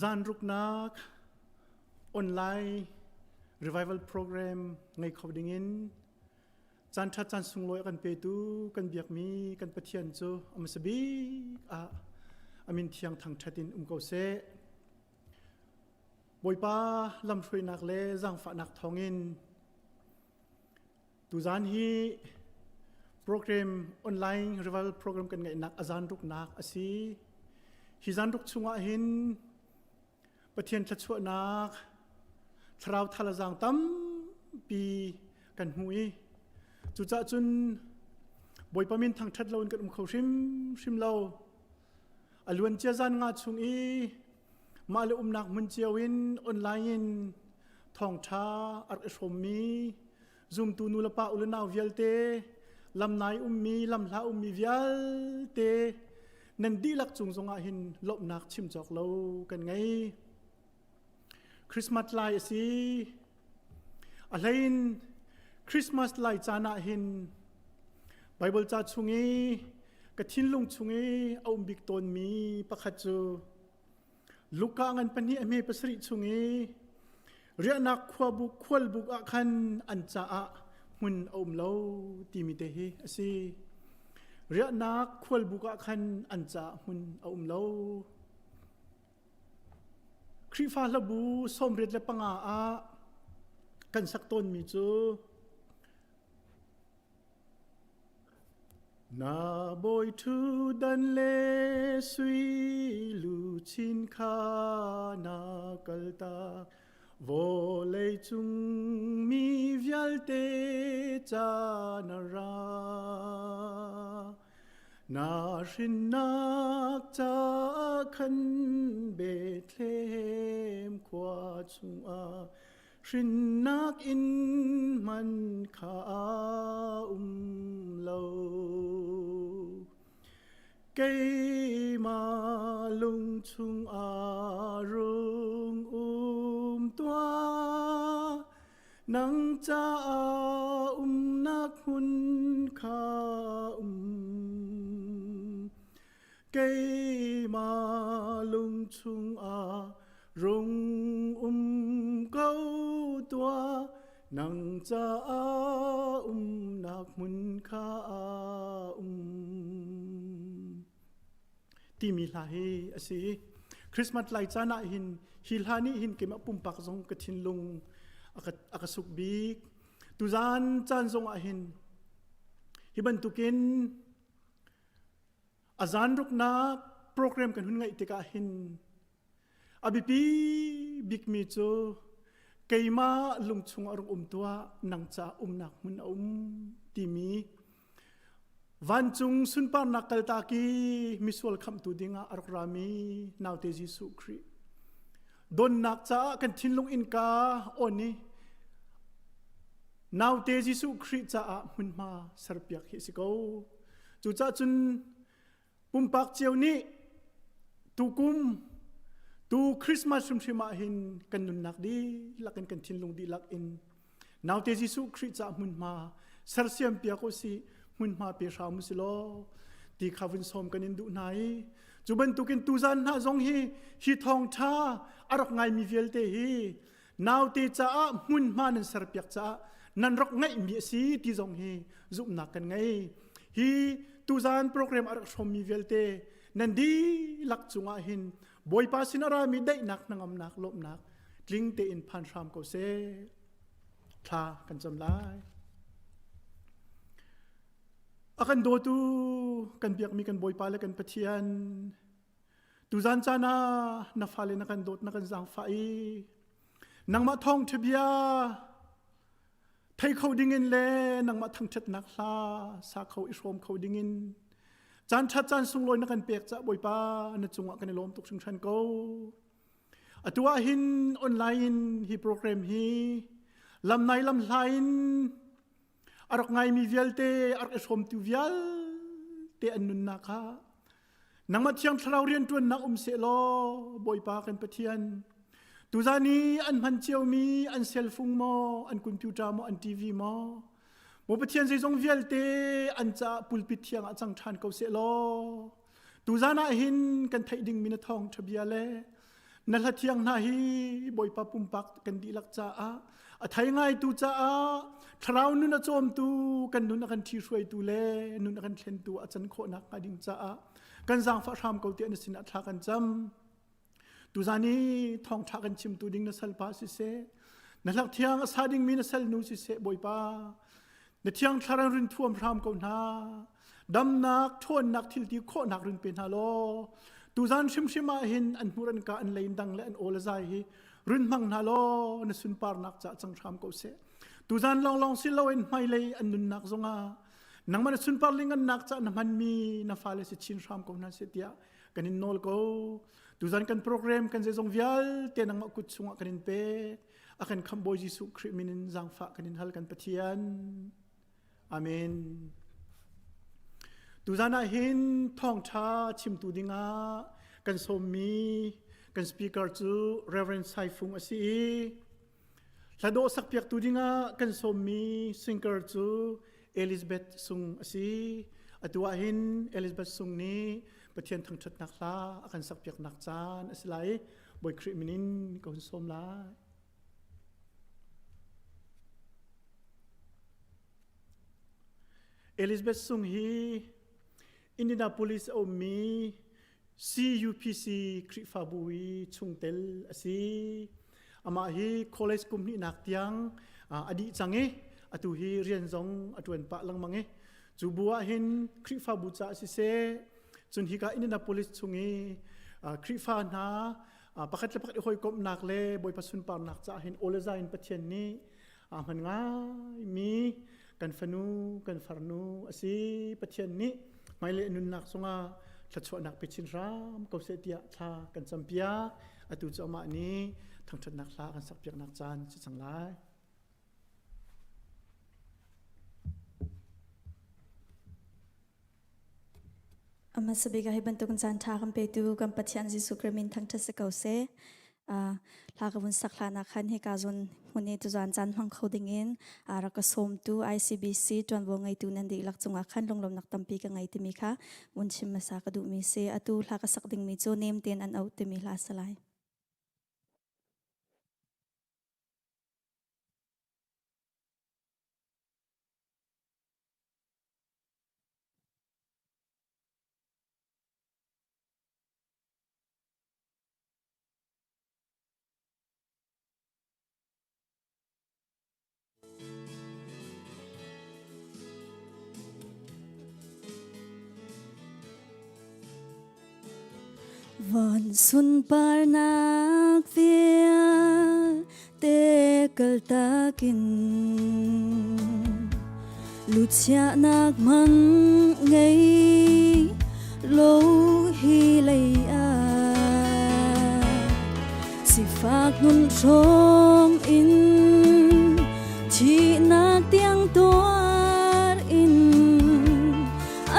Zanruknak online revival program ngei kho dingin caan ṭha caan sunglawi a kan petu kan biakmi kan Pathian cu a hmasa bik ah a min thiang thangṭhat in um ko seh. Bawipa lamhruainak le zaangfahnak thawngin Tuzaan hi program online revival program kan ngeihnak a zan ruknak a si. Hi zan ruk chungah hin Pathian thluachuahnak thlarau thalazang tampi kan hmu i cucaah cun Bawipa min thangṭhat loin kan um kho hrimhrim lo. A luancia zan nga chung i mah le umnak hmun cio in online in thawngṭha a rak i hrawmmi zumtu nu le pa u le nau vialte lamnai ummi lamhla ummi vialte nan dihlak cung zongah hin lawmhnak chim cawk lo kan ngei. Christmas lai a si. A hlein Christmas lai caan ah hin Bible ca chung i ka thinlung chung i a um bik tawnmi pakhat cu Luka ngan pahnih a hme pasarih chung i riahnak khuabuk khualbuk ah khan an caah hmun a um lo timi te hi a si. Riahnak khualbuk ah khan an caah hmun a um lo. Khrihfa hlabu 85 ah kan sak tawnmi cu Na bawi ṭhutdan le sui luchin kha na kaltak vawlei cung mi vialte ca na ra. Na hrinnak ca khan Bethlehem khua chungah hrinnak inn hman kha um lo. Keimah lung chungah rung um tuah, nang caah umnak hmun kha um. Keimah lung chungah rung um ko tuah, nang caah umnak hmun kha um. Timi hla hi a si. Christmas lai caan ah hin hi hla nih hin keimah pumpak zong ka thinlung a ka suk bik. Tuzaan caan zong ah hin hi bantukin A zanruknak program kan hun ngaih tikah hin a biapi bikmi cu keimah lungchung a rung um tuah nang ca umnak hmun a um timi vancung sunparnak kaltak i misual khamhtu dingah a rak rami naute Jesuh Khrih donnak caah kan thinlung innka on i naute Jesuh Khrih caah hmunhma serpiak hi a si ko. Cucaah cun pumpak cio nih tukum tu Christmas hrimhrim ah hin kan nunnak dihlak in kan thinlung dihlak in naute Jesuh Khrih caah hmunhma sersiam piak u sih hmunhma pe hram u si law ti kha vun sawm kan in duh hna i cu bantukin tuzan hna zong hi hi thawngṭha a rak ngaimi vialte hi naute caah hmunhma nan serpiak caah nan rak ngeihmi a si ti zong hi zumhnak kan ngei hi tuzan program a rak hrawmmi vialte nan dihlak cungah hin Bawipa sin a rami daihnak hnangamnak lawmhnak tling tein phan hram ko seh thla kan cam lai a kan dawtu kan biakmi kan Bawipa le kan Pathian Tuzan caan ah na fale na kan dawt na kan zaangfah i nangmah thawngṭha bia thei kho dingin le nangmah thangṭhatnak hla sa kho i hrawm kho dingin caan ṭha caan sunglawi na kan pek cah Bawipa na cungah kan i lawm tuk hringhran ko. Atu ah hin online in hi program hi lamnai lamhla in a rak ngaimi vialte a rak i hrawmtu vialte an nunnak kha nangmah thiang thlarau rianṭuannak um seh law Bawipa kan Pathian tuzan i an hman ciomi an cellphone maw an computer maw an TV maw maw Pathian zeizong vialte an caah pulpit thiang ah cang ṭhan ko seh law tuzan ah hin kan theih dingmi na thawngṭha bia le. Na hla thiang hna hi Bawipa pumpak kan dihlak caah a thei ngaitu caah thlarau nun a cawmtu kan nun a kan ṭhihruaitu le nun a kan thlentu a can khawhnak hnga ding caah kan zaangfah hram ko tiah na sinah thla kan cam. Tuzan i thawngṭha kan chimtu ding na salpa siseh, na hlak thiang a sa dingmi na salnu siseh Bawipa, na thiang thlarau rin thuam hram ko hna. Damnak, ṭhawnnak, thilti khawhnak rin pe hna law, tuzan hrimhrim ah hin an hmur an ka an lein dang le an aw le zai hi run hmang hna law na sunparnak ca cang hram ko seh. Tuzan lawnglawng si loin hmailei an nunnak zongah nangmah na sunpar lingannak ca na hmanmi na fale si chin hram ko hna seh tiah kan in nawl ko. Tuzan kan program kan zeizong vialte nangmah kut chungah kan in pek. A kan khamh Bawi Jesuh Khrih min in zaangfah kan in hal kan Pathian. Amen. Tuzan ah hin thawngṭha chimtu dingah kan sawmmi kan speaker cu Reverend Sai Fung a si i hladawh sakpiaktu dingah kan sawmmi singer cu Elizabeth Sung a si. Atu ah hin Elizabeth Sung nih Pathian thangṭhatnak hla a kan sakpiaknak caan a si lai i Bawi Khrih min in ka hun sawm lai. Elizabeth Sung hi Indianapolis a ummi CUPC Khrihfabu i chungtel a si. Amah hi college kum hnihnak tiang a dih cang i atu hi rian zong a ṭuan pah lengmang i cu bu ah hin Khrihfabu caah siseh cun hika Indianapolis chung i Khrihfa hna pakhat le pakhat i hawikomhnak le Bawipa sunparnak caah hin aw le zai in Pathian nih aa hman ngaimi kan fanu kan farnu a si. Pathian nih hmailei nunnak zongah thluachuahnak pe chin hram ko seh tiah thla kan campiak. Atu cu amah nih thangṭhatnak hla kan sakpiaknak caan si cang lai. A hmasa bik ah hi bantuk caan ṭha kan petu kan Pathian Jesuh Khrih min thangṭhat si ko seh. Hla ka vun sak hlan ah khan hika zawn hmun i tuzaan caan hmang kho dingin rak ka sawmtu ICBC ṭuanvo ngeitu nan dihlak cungah khan lunglawmnak tampi ka ngei timi kha vun chim hmasa ka duhmi si. Atu hla ka sak dingmi cu nem tein an auh timi hla a si lai. Van sunparnak vialte kaltakin Luchiahnak man ngei lo hi lei ah sifak nun hrawm in thihnak tiang tuar in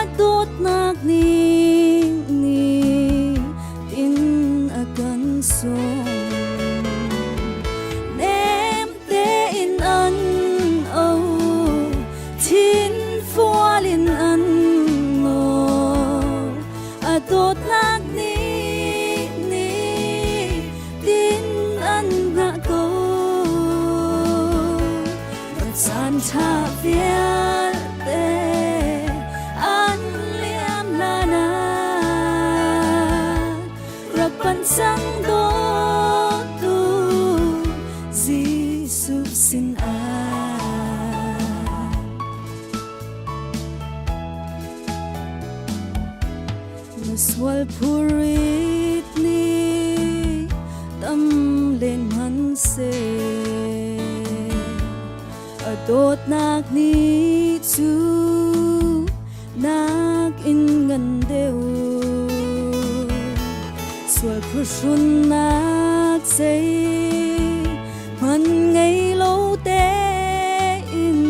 a dawtnak ning nih tin a kan sawm nem tein an au thin fual in an nawl a dawtnak nih nih tin an ngah ko caan ṭha vialte an liam hlan ah rak panh cang dawtu Jesuh sin ah na sual phurit nih tam len hmanhseh a dawtnak nih cu nak in ngan deuh sual phuhrunnak zei hman ngei lo tein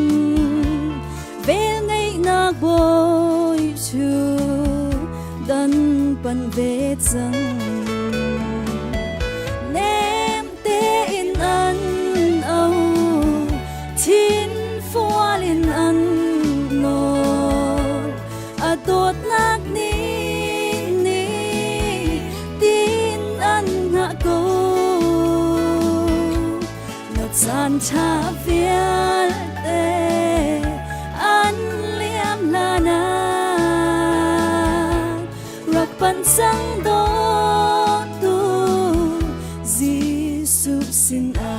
vel ngeihnak bawi cu dan pan ve cang nem tein an au thin fual in an nawl a dawtnak nih nih tin an ngah ko. ṭha vialte an liam hlan ah rak panh cang dawtu Jesuh sinah.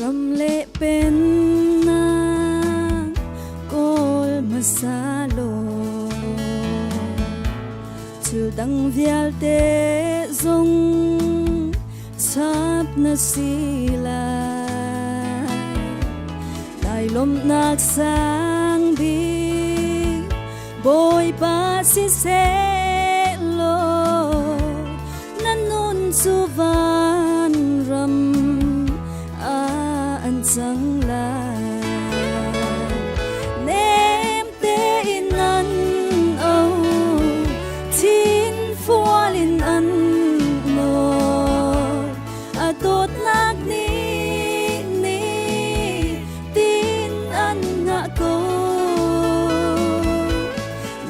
Ram le pennak kawl hmasa law thil dang vialte zong chap na si lai. Lai lawmhnak sang bik Bawipa siseh law na nun cu vanram ah an cang lai. Nem tein an au, thin fual in an nawl. A dawtnak nih ni tin an ngah ko.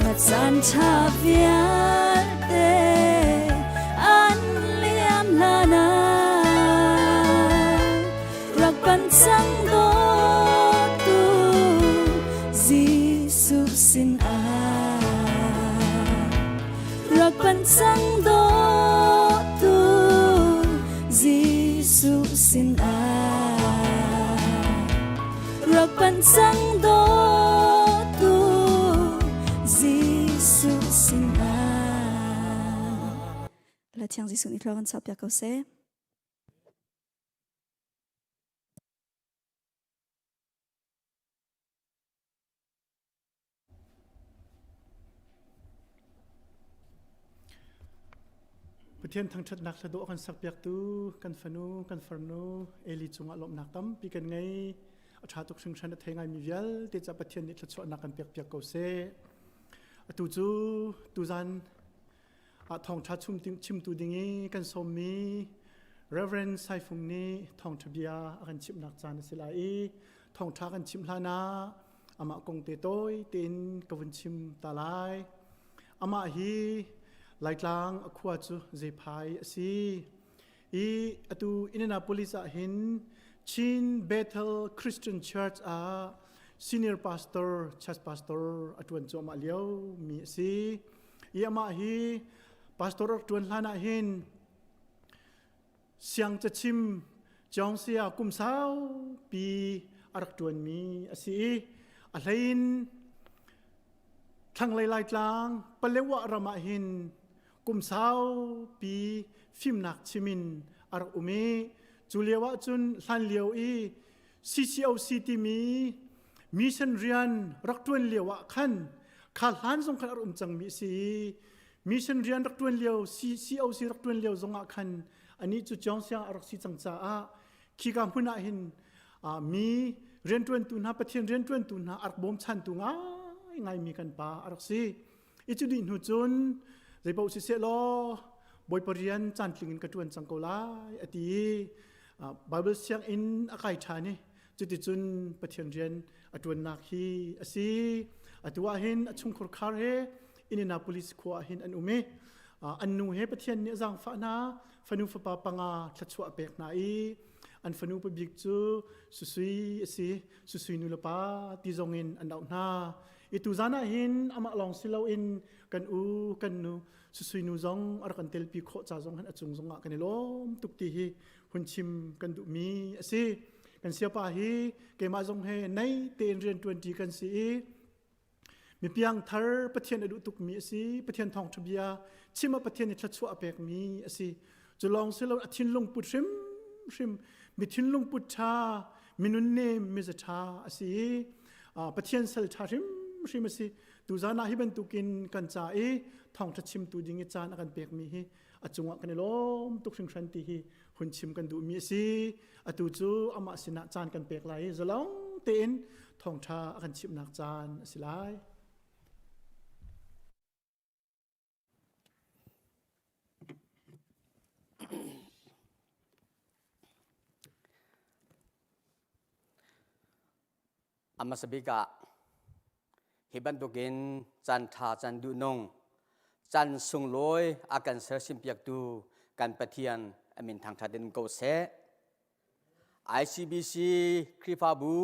Na caan ṭha vialte an liam hlan ah rak panh cang dawtu Jesuh sinah. Rak panh cang dawtu Jesuh sinah. Rak panh cang dawtu Jesuh sinah. La Thiang Jesuh nih thluak an chuahpiak ko seh. Pathian thangṭhatnak hla dawh kan sakpiaktu kan fanu kan farnu Eli cungah lawmhnak tampi kan ngei. A ṭha tuk hringhran a thei ngaimi vialte ca Pathian nih thluachuahnak kan pekpiak ko seh. Atu cu tuzan ah thawngṭha chimtu ding i kan sawmmi Reverend Saifung nih thawngṭha bia a kan chimhnak caan a si lai i thawngṭha kan chimh hlan ah amah kong te tawi tein ka vun chim ta lai. Amah hi Laitlang a khua cu Zephai a si. I atu Indianapolis ah hin Chin Bethel Christian Church ah senior pastor, church pastor a ṭuan cuahmah lio mi a si. I amah hi pastor rak ṭuan hlan ah hin siang cachim Chawngsia kum saupi a rak ṭuanmi a si i a hlein thlanglei Laitlang Palewa ram ah hin kum saupi fimnak chimin a rak um i cu lio ah cun hlan lio i CCOC timi mission rian rak ṭuan lio ah khan kha hlan zong khan a rak um cangmi a si i mission rian rak ṭuan lio CCOC rak ṭuan lio zong ah khan anih cu Chawngsiang a rak si cang caah khika hmun ah hin mi rianṭuantu hna Pathian rianṭuantu hna a rak bawmchantu ngaingaimi kan pa a rak si. I cu dih hnu cun zeipaoh siseh law Bawipa rian caantling in ka ṭuan cang ko lai a ti i Bible sianginn a kai ṭhan i cuticun Pathian rian a ṭuannak hi a si. Atu ah hin a chungkhur khar he Indianapolis khua ah hin an um i an nu he Pathian nih a zaangfah hna fanu fapa panga thluachuah a pek hna i an fanu pabik cu Susui a si. Susui nu le pa ti zong in an auh hna. I tuzan ah hin amah lawng si loin kan u kan nu Susui nu zong a rak kan telpi khawh ca zong hin a cung zong ah kan i lawm tuk ti hi hun chim kan duhmi a si. Kan siapa hi keimah zong he nei tein rian ṭuanṭi kan si i mipiang thar Pathian a duh tukmi a si. Pathian thawngṭha bia chim ah Pathian i thluachuah a pekmi a si. Cu lawng si lo a thinlung put hrimhrim mi thinlung put ṭha minun nem miza ṭha a si i Pathian sal ṭha hrimhrim a si. Tuzan ah hi bantukin kan ca i thawngṭha chimtu ding i caan a kan pekmi hi a cungah kan i lawm tuk hringhran ti hi hun chim kan duhmi a si. Atu cu amah sinah caan kan pek lai i zalong tein thawngṭha a kan chimhnak caan a si lai. A hmasa bik ah hi bantukin caan ṭha caan duhnung caan sunglawi a kan sersiampiaktu kan Pathian a min thangṭhat in ko seh. ICBC Khrihfabu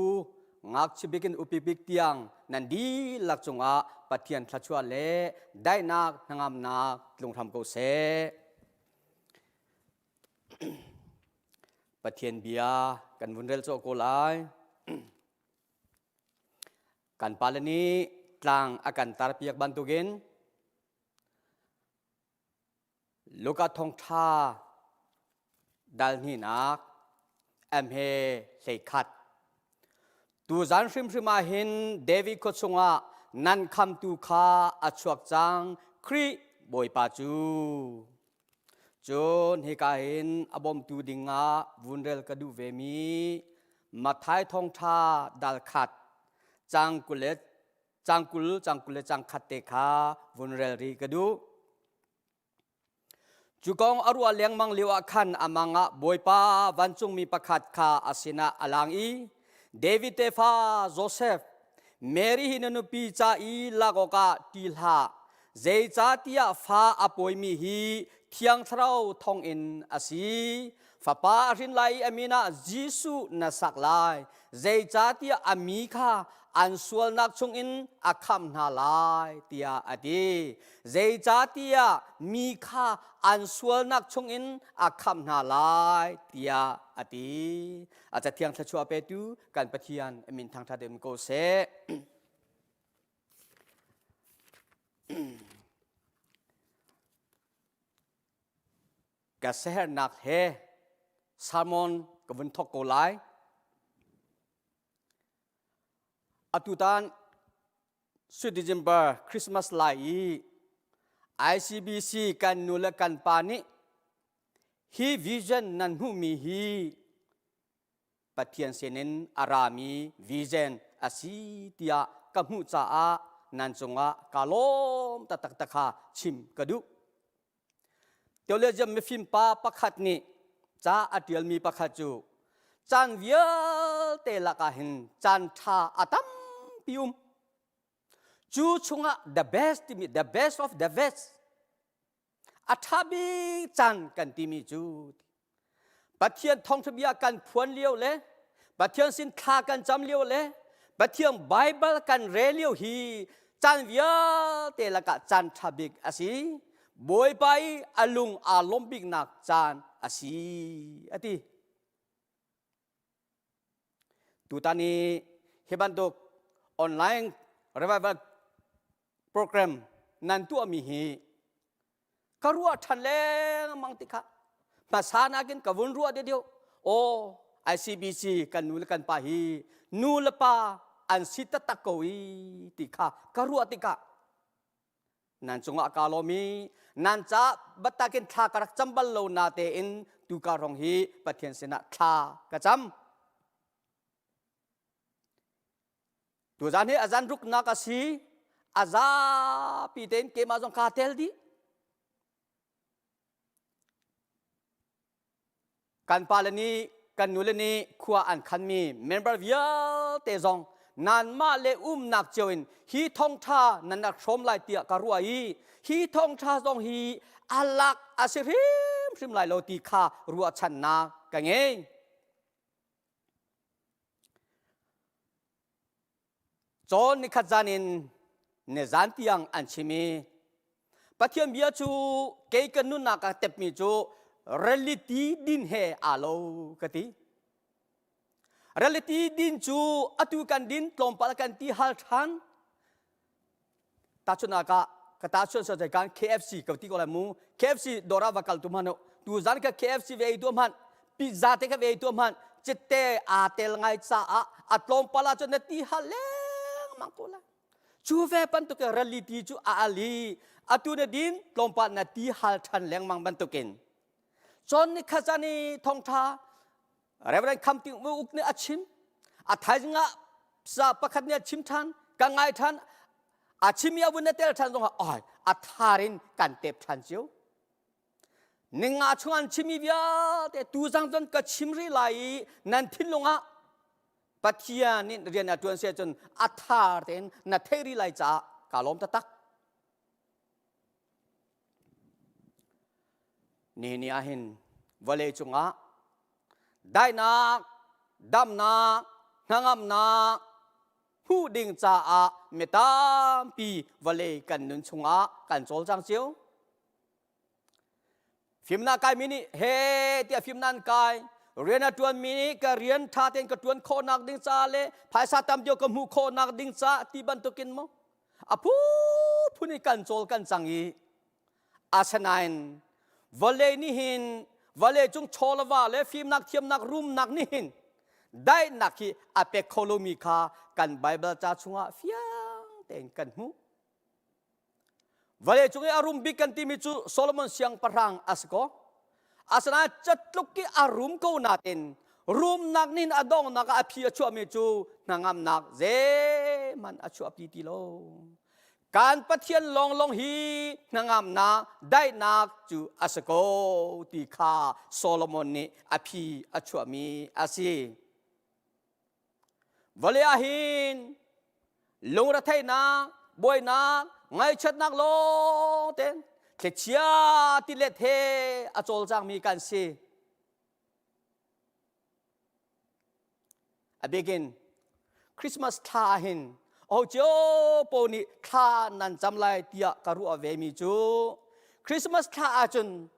ngakchia bik in upi bik tiang nan dihlak cungah Pathian thluachuah le daihnak hnangamnak tlung hram ko seh. Pathian bia kan vun rel cawh ko lai. Kan pale nih tlang a kan tarpiak bantukin Luka thawngṭha dal hnihnak emhe 11 Tuzan hrimhrim ah hin David khua chungah nan khamtu kha a chuak cang Khrih Bawipa cu. Cun hika hin a bawmtu dingah vun rel ka duh vemi Matthai thawngṭha dal khat cang 20 le cang 20 cang 20 le cang khat te kha vun rel rih ka duh. Cu kong a ruah lengmang lio ah khan a mang ah Bawipa vancungmi pakhat kha a sinah a lang i David tefa Josef, Mary hi na nupi ca i lak awkah ṭih hlah, zeicahtiah fa a pawimi hi Thiang Thlarau thawngin a si. Fapa a hrin lai i a min ah Jesuh na sak lai, zeicahtiah a mi kha an sualnak chungin a khamh hna lai, tiah a ti. Zeicahtiah mi kha an sualnak chungin a khamh hna lai, tiah a ti. A cathiang thluachuah petu kan Pathian a min thangṭhat in ko seh. Ka sehernak he sermon ka vun thok ko lai. Atutan Sweet December Christmas lai i ICBC kan nu le kan pa nih hi vision nan hmuhmi hi Pathian sinin a rami vision a si tiah ka hmuh caah nan cungah ka lawm taktak te kha chim ka duh. Theologian mifim pa pakhat nih ca a ṭialmi pakhat cu caan vialte lakah hin caan ṭha a tampi um. Cu chungah the best timi the best of the best a ṭha bik caan kan timi cu Pathian thawngṭha bia kan phuan lio le Pathian sin thla kan cam lio le Pathian Baibal kan rel lio hi caan vialte lakah caan ṭha bik a si. Bawipa i a lung aa lawm biknak caan a si a ti. Tutan i hi bantuk online revival program nan tuahmi hi ka ruah ṭhan lengmang ti kha hmasa nakin ka vun ruah deuh aw ICBC kan nu le kan pa hi nu le pa an si taktak ko i ti kha ka ruah tikah nan cungah kaa lawm i nan ca batakin thla ka rak cam bal lo na tein tu ka rong hi Pathian sinah thla ka cam Tuzan hi a zan ruknak a si. A zapi tein keimah zong kaa tel dih. Kan pale nih kan nule nih khua an khanmi member vialte zong nanmah le umnak cio in hi thawngṭha nan rak hrawm lai tiah ka ruah i hi thawngṭha zong hi a lak a si hrimhrim lai lo ti kha ruahchannak ka ngei. Cawn nikhat zan in nizan tiang an chim i Pathian bia cu kei ka nunnak ah tepmi cu reality din he aa lo ka ti. Reality din cu atu kan din tlawmpal kan ti hal ṭhan. Tahchunhnak ah ka tahchunh sa kan KFC ka ti ko lai mu KFC dawr ah va kal tu hmanh tu zan ka KFC ve ei tu hmanh pizza te ka ve ei tu hmanh cite aa tel ngai caah a tlawmpal ah cun na ti hal lengmang ko lai cu ve bantuk reality cu a ali atu na din tlawmpal na ti hal than lengmang bantukin cun ni khat ni thongtha Reverend Kham Ting Uk nih a chim a thaizing ah sa pakhat nih a chim than ka ngai than a chim i a vun na tel than zong ah ai a thar in kan tep than cio ninga chung an chimi vialte tu zang zon ka chim rih lai i nan thinlung ah. Pathian nih rian a ṭuan si ahcun a thar tein na theih rih lai caah kaa lawm taktak. Nihin ni ah hin vawlei cungah daihnak, damnak, hnangamnak hmuh ding caah mi tampi vawlei kan nun chungah kan cawlcang cio. Fimnak kaimi nih he tiah fimnak an kai. Rian a ṭuanmi nih ka rian ṭha tein ka ṭuan khawhnak ding caah le phaisa tam deuh ka hmuh khawhnak ding caah ti bantukin maw a phunphun in kan cawl kan cang i asinain vawlei nih hin vawlei cung chawlava le fimnak thiamnak rumnak nih hin daihnak hi a pek kho lomi kha kan Baibal ca chungah fiang tein kan hmuh. Vawlei cung i a rum bik kan timi cu Solomon siangpahrang a si ko. Asinain catluk i a rum ko nain rumnak nin a donghnak ah a phi a chuahmi cu hnangamnak zeihmanh a chuahpi ti lo. Kan Pathian lawnglawng hi hnangamnak, daihnak cu a si ko ti kha Solomon nih a phi a chuahmi a si. Vawlei ah hin lungretheihnak, buainak, ngaihchiatnak lawng tein thlichia tilet he a cawlcangmi kan si. A bikin Christmas thla ah hin aho cio paoh nih thla nan cam lai tiah ka ruah vemi cu Christmas thla ahcun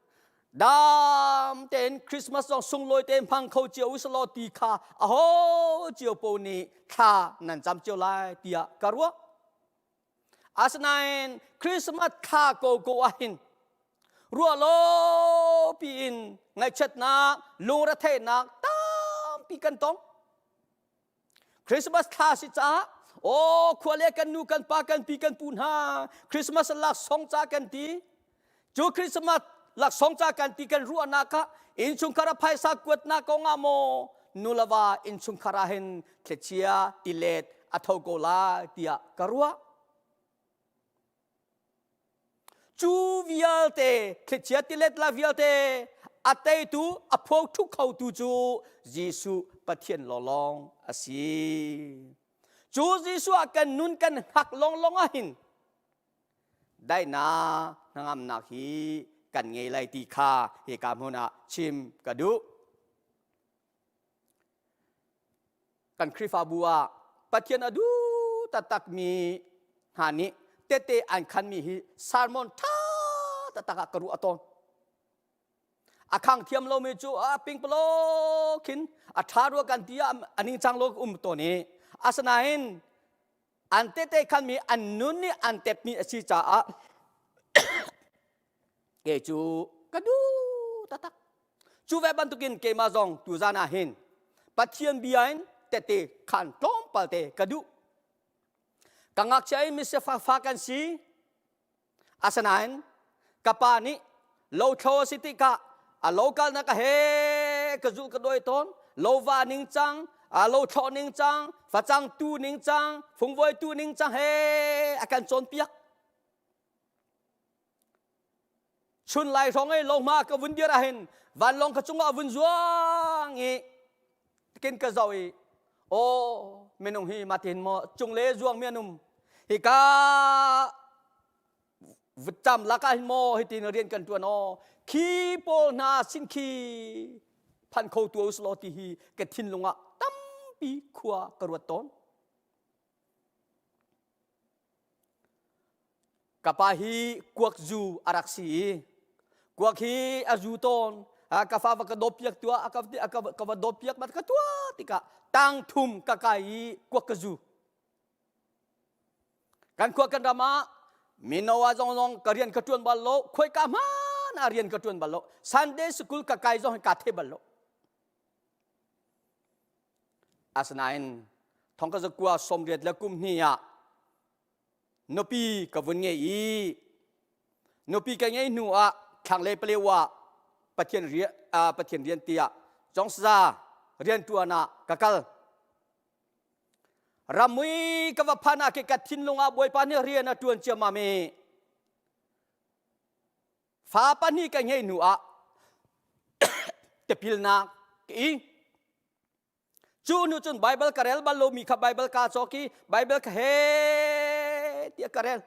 Dam tein Christmas zong sunglawi tein hmang kho cio usalaw ti kha aho cio po nih thla nan cam cio lai tiah ka ruah. Asinain Christmas thla ko ko ahhin ruah lo piin ngaihchiatnak, lungretheihnak tampi kan tong. Christmas thla si caah aw khua le kan nu kan pa kan pi kan pu hna Christmas laksawng ca kan ti cu Christmas laksawng ca kan ti kan ruahnak kha innchungkhar ah phaisa kuatnak kong ah maw nulava innchungkhar ah hin thlichia tilet a tho ko lai tiah ka ruah Cu vialte thlichia tilet la vialte a teitu a phuang ṭhu khotu cu Jesuh Pathian lawnglawng a si. Cu Jesuh ah kan nun kan hngak lawnglawng ahhin daihnak hnangamnak hi kan ngei lai ti kha hika hmun ah chim ka duh. Kan Khrihfabu ah Pathian a duh taktakmi hna nih tehte an khanmi hi sermon ṭha taktak ah ka ruah tawn. A khang thiam lomi cu a pingpalo khin a ṭha rua kan ti ah a ningcang lo um tawn i asinain an tehte khanmi an nun nih an tepmi a si caah kei cu ka duh taktak. Cu ve bantukin keimah zong tuzan ah hin Pathian bia in tehte khan tlawmpal te ka duh. Ka ngakchia in misifak fa kan si. Asinain ka pa nih lothlo a si tikah a lo kalnak a he ka zulh ka dawi tawn. Lova ning cang, a lo thlawh ning cang, facang tu ning cang, fungvoi tu ning cang he a kan cawnpiak. Chun lai hrawng i lohma ka vun dir ahhin vanlawng ka cungah vun zuang i kin ka zoh i aw minung hi matin maw cung le zuang mi an um hika vutcam lakah hin maw hitin rian kan tuan aw khi pawl hna sin khi phan kho tu uslo ti hi ka thinlung ah tampi khua ka ruat tawn Ka pa hi kuak zu a rak si i kuak hi a zu tawn. Ka fa va ka dawp piak tuah a ka ka va dawp piak ma ka tuah tikah tang thum ka kai i kuak ka zu. Kan khua kan ram ah mino ah zong zong ka rian ka tuan bal lo, khuaika hmanh ah rian ka tuan bal lo. Sunday school ka kai zong ka the bal lo. Asinain thong ka zakua somriat le kum hnih ah nupi ka vun ngei i nupi ka ngei hnu ah thlanglei Palewa Pathian rian Pathian rian tiah Jongsaza rian tuan ah ka kal. Ramui ka va phan ah ke ka thinlung ah Bawipa nih rian a tuan ciammam i fa pahnih ka ngei hnu ah tipilnak ka ing. Cu hnu cun Bible ka rel bal lomi kha Bible ka cawk i Bible ka he tiah ka rel.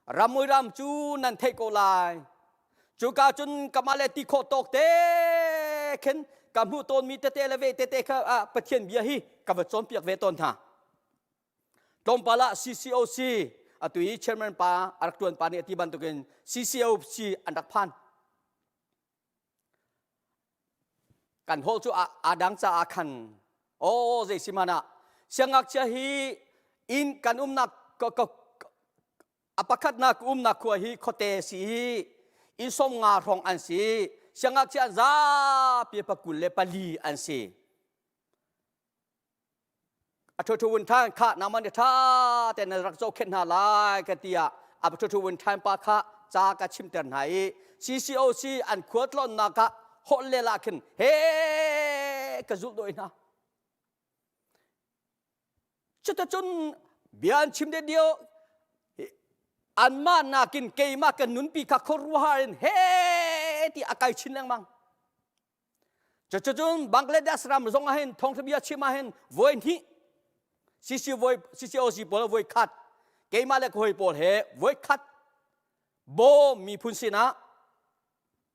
Ramui ram cu nan theih ko lai. Cuka cun kamah le ti khawh tawk te khin ka hmuh tawnmi tete le ve tete kha ah Pathian bia hi ka va cawnpiak ve tawn hna. Tlawmpal ah CCOC atu i chairman pa a rak ṭuan pa nih a ti bantukin CCOC an rak phan. Kan hall cu aa dang caah khan aw zei si hmanh ah siangngakchia hi inn kan umnak a pakhatnak umnak khua hi khuate si i inn som nga hrawng an si siangngakchia an zapi pakul le pali an si a ṭhuṭhu vun ṭhan kha nangmah nih ṭha tein na rak zohkhenh hna lai ka ti ah a ṭhuṭhu vun ṭhan pa kha ca ka chimter hna i CCOC an khua tlawnnak ah holh lel ah khin he ka zulh dawi hna cuticun bia an chim dio anmah nakin keimah kan nunpi kha khuaruahar in he ti a kai chin lengmang Cucun Bangladesh ram zong ah hin thawngtha bia chim ah hin voi hnih CC voi CCOC pawl voi khat keimah le ka hawi pawl he voi khat Bo miphun sinah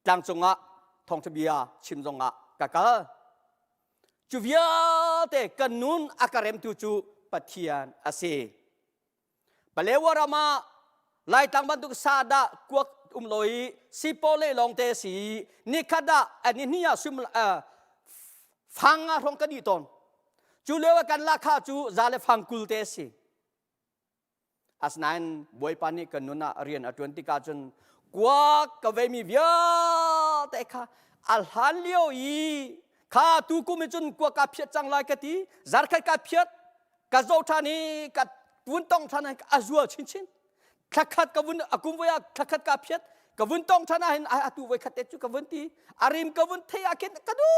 tlangcung ah thawngtha bia chim zong ah ka kal. Cu vialte kan nun a ka remtu cu Pathian a si. Palewa ram ah Laitlang bantuk sadah kuak um lo i sipaw le lawng te si nikhat ah ani hni ah sum fang ah hrawng ka dih tawn cu lio ah kan lahkhah cu za le fang kul te si asinain bawipa nih kan nun ah rian a ṭuan tikah cun kuak ka veimi vialte kha a hlan lio i kha tu kum i cun kuak ka phiat cang lai ka ti zarkhat ka phiat ka zoh ṭhan i ka vun tong ṭhan ah a zual chinchin thlakhat ka vun a kum voi ah thlakhat ka phiat ka vun tong ṭhan ah hin atu voi khat te cu ka vun ti a rim ka vun thei ah khin ka du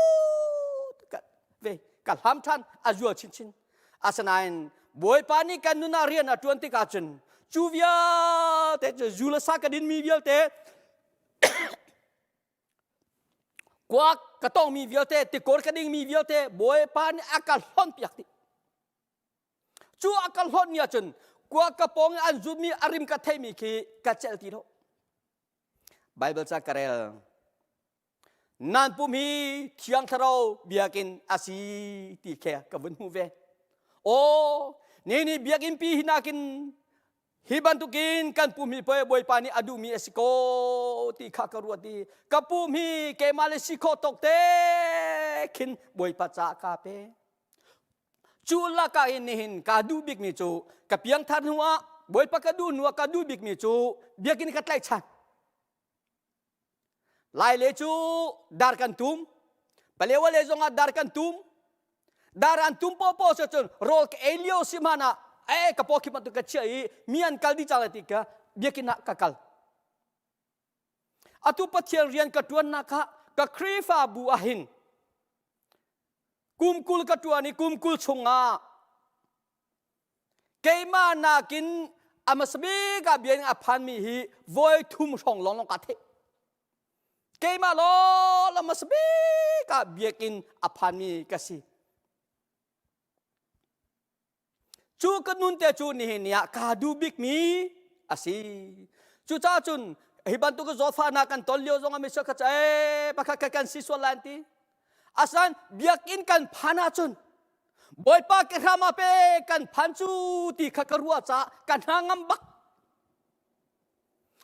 ka ve ka hlam ṭhan a zual chinchin asinain bawipa nih kan nun ah rian a ṭuan tikah cun cu vialte cu zu le sa ka dinmi vialte kuak ka tongmi vialte tikor ka dingmi vialte bawipa nih a ka hlonh piak dih cu a ka hlonh ni ahcun kuak ka pawng i an zutmi a rim ka theimi khi ka celh ti lo Bible ca ka rel nan pum hi thiang thlarau biakinn a si ti khe ka vun hmuh ve aw ni ni biakinn pi hi nakin Hi bantukin kan pum hi pei Bawipa nih a duhmi a si ko ti kha ka ruat i ka pum hi keimah le si khawh tawk te khin Bawipa caah kaa pe. Cu lakah hin nihin kaa duh bikmi cu ka piangthar hnu ah Bawipa ka duh hnu ah ka duh bikmi cu biakinn ka tlaihchan. Lai le cu dar kan tum. Palewa le zongah dar kan tum. Dar an tum popo so cun rawl ka ei lio si hmanh ah eh ka paw khi bantuk ka chia i mi an kal dih cang lai ti ka biakinn ah ka kal. Atu Pathian rian ka ṭuannak kha ka Khrihfabu ah hin kum kul ka ṭuan i kum kul chungah Keimah nakin a hmasa bik ah bia a phanmi hi voi thum hrawng lawnglawng kaa theih. Keimah law a hmasa bik ah biakinn a phanmi ka si. Cu ka nun te cu nihin ni ah kaa duh bikmi a si. Cucaah cun hi bantuk zawtfahnak kan ton lio zong ah misual kha cu ee pakhat khat kan si sual lai an ti. Asan biakinn kan phan ahcun Bawipa ke hram ah pe kan phan cu ti kha ka ruah caah ka hna ngam bak.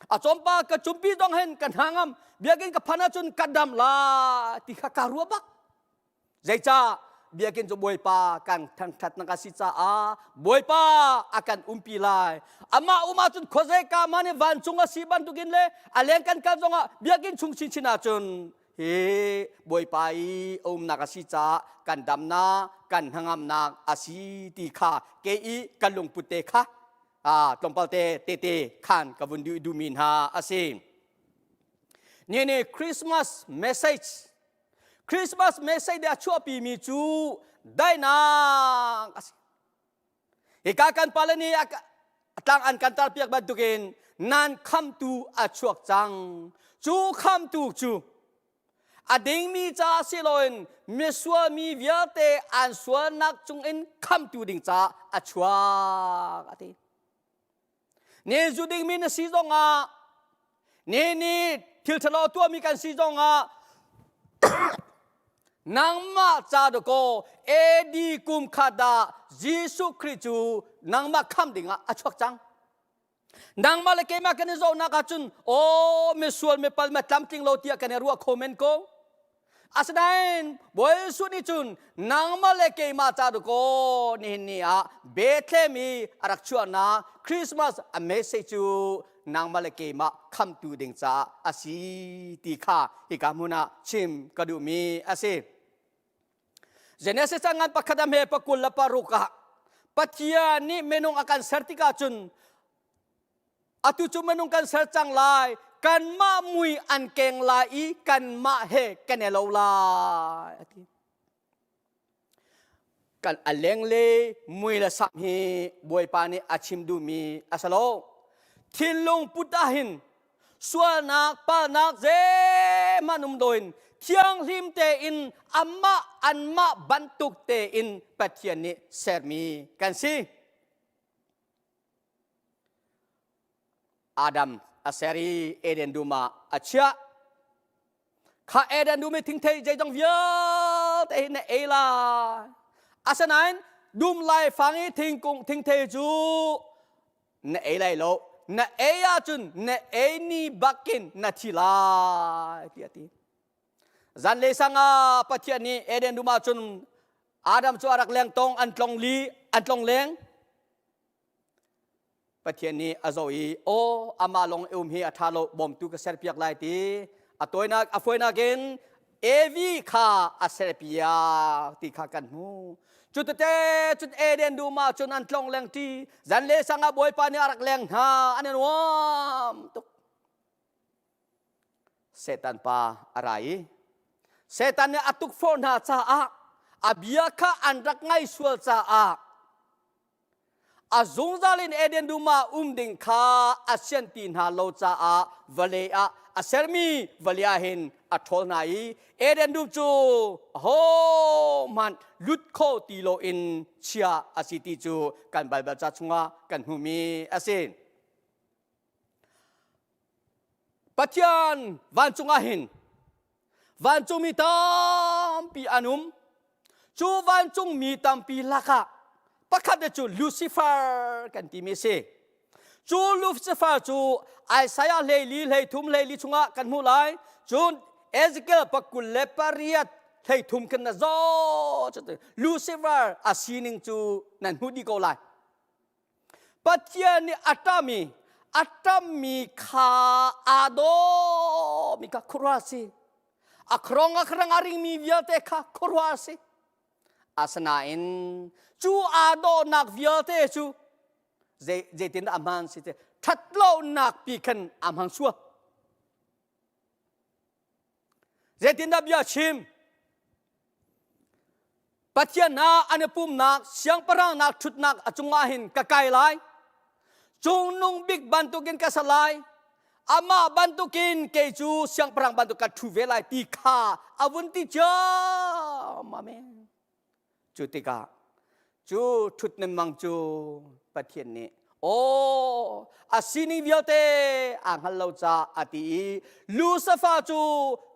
A cawmpa ka cumpi dong hen ka hna ngam biakinn ka phan ahcun ka dam la ti kha ka ruah bak. Zeicah biakinn cu Bawipa kan thangṭhatnak a si caah Bawipa a kan umpi lai. Amah um ahcun khuazei ka mah nih vancung a si bantukin le a leng kan kal zongah biakinn chung chinchin ahcun hi Bawipa i a umnak a si caah kan damnak kan hnangamnak a si ti kha ke i kan lungput te kha tlawmpal te tete khan ka vun duh duhmi hna a si. Ni ni Christmas message Christmas message a chuahpimi cu daihnak a si. Hika kan pale nih a tlang an kan tarpiak bantukin nan khamtu a chuak cang. Cu khamtu cu. A dingmi ca si loin misual mi vialte an sualnak cungin khamtu ding caah a chuak a ti. Ne zu dingmi na si zongah ne nih thil ṭhalo tuahmi kan si zongah nangmah ca dakaw AD kum khat ah Jesuh Khrih cu nangmah kham dingah a chuak cang. Nangmah le keimah kan i zohnak ahcun aw misual mipal ma tlamtling lo tiah kan i ruah kho men ko. Asinain Bawi Jesuh nih cun nangmah le keimah ca dakaw nihin ni ah Bethlehem i a rak chuahnak Christmas a message cu nangmah le keimah khamtu ding caah a si ti kha hika hmun ah chim ka duhmi a si. Genesis ah ngan pakhat a hme pakul le paruk ah Pathian nih minung a kan ser tikah cun atu cu minung kan ser cang lai kanmah mui an keng lai i kanmah he kan i lo lai a ti kan a lengle mui le sam hi bawipa nih a chim duhmi a si lo thinlung put ah hin sualnak palnak zeihmanh um loin thianghlim tein amah anmah bantuk tein Pathian nih sermi kan si Adam a ser i Eden dum ah a chiah. Kha Eden dum i thingthei zeizong vialte hi na ei lai. Asinain dum laifang i thingkung thingthei cu na ei lai lo. Na ei ahcun na ei ni bakin na thi lai tiah a ti. Zanlei sang ah Pathian nih Eden dum ah cun Adam cu a rak leng tong an tlong li an tlong leng. Pathian nih a zoh i aw amah lawng i um hi a ṭha lo bawmtu ka serpiak lai ti a tawinak a fawinak in Evi kha a serpiak ti kha kan hmu. Cu tete cun Eden dum ah cun an tlong leng ṭi zanlei sang ah Bawipa nih a rak leng hna an i nuam tuk. Satan pa a ra i Satan nih a tukforh hna caah a bia kha an rak ngai sual caah a zungzal in Eden dum ah um ding kha a sian ti hna lo caah vawlei ah a sermi vawlei ah hin a ṭhawl hna i Eden dum cu ahohmanh lut kho ti loin chia a si ti cu kan Baibal ca chungah kan hmuhmi a si. Pathian vancung ah hin vancungmi tampi an um. Cu vancungmi tampi lakah pakhat cu Lucifer kan timi a si. Cu Lucifer cu Isaiah hleili hleithum hleili chungah kan hmuh lai. Cun Ezekiel pakul le pariat hleithum khin na zaw Lucifer a sining cu nan hmuh dih ko lai. Pathian nih a ṭami a ṭammi kha aa dawmi kha khuaruah a si. A khrong a khrang a ringmi vialte kha khuaruah a si. Asinain cu aa dawhnak vialte cu zei zeitindah a hmaan si te ṭhatlonak pi khan a hmang sual. Zeitindah bia chim? Pathian hna an i pumnak siangpahrangnak ṭhutnak a cungah hin ka kai lai. Cungnung bik bantukin ka sa lai. Amah bantukin kei cu siangpahrang bantuk ka ṭhu ve lai ti kha a vun ti ciam. Amen. Cu tikah cu ṭhutnem mang cu Pathian nih aw a sining vialte aa hngal lo caah a ti i Lucifer cu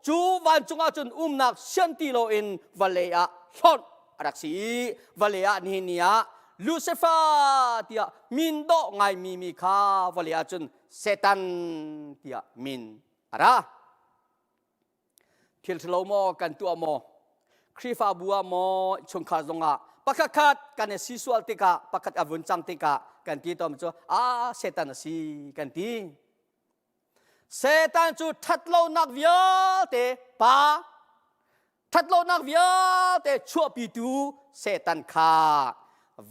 cu vancung ah cun umnak sian ti loin vawlei ah hlonh a rak si i vawlei ah nihin ni ah Lucifer tiah min dawh ngaimi mi kha vawlei ah cun Satan tiah min a ra. Thil ṭhalo maw kan tuah maw Khrihfabu ah maw chungkhar zongah pakhat khat kan i si sual tikah pakhat a vun cang tikah kan ti tawn cu ah Satan a si kan ti. Satan cu ṭhatlonak vialte pa ṭhatlonak vialte chuahpitu Satan kha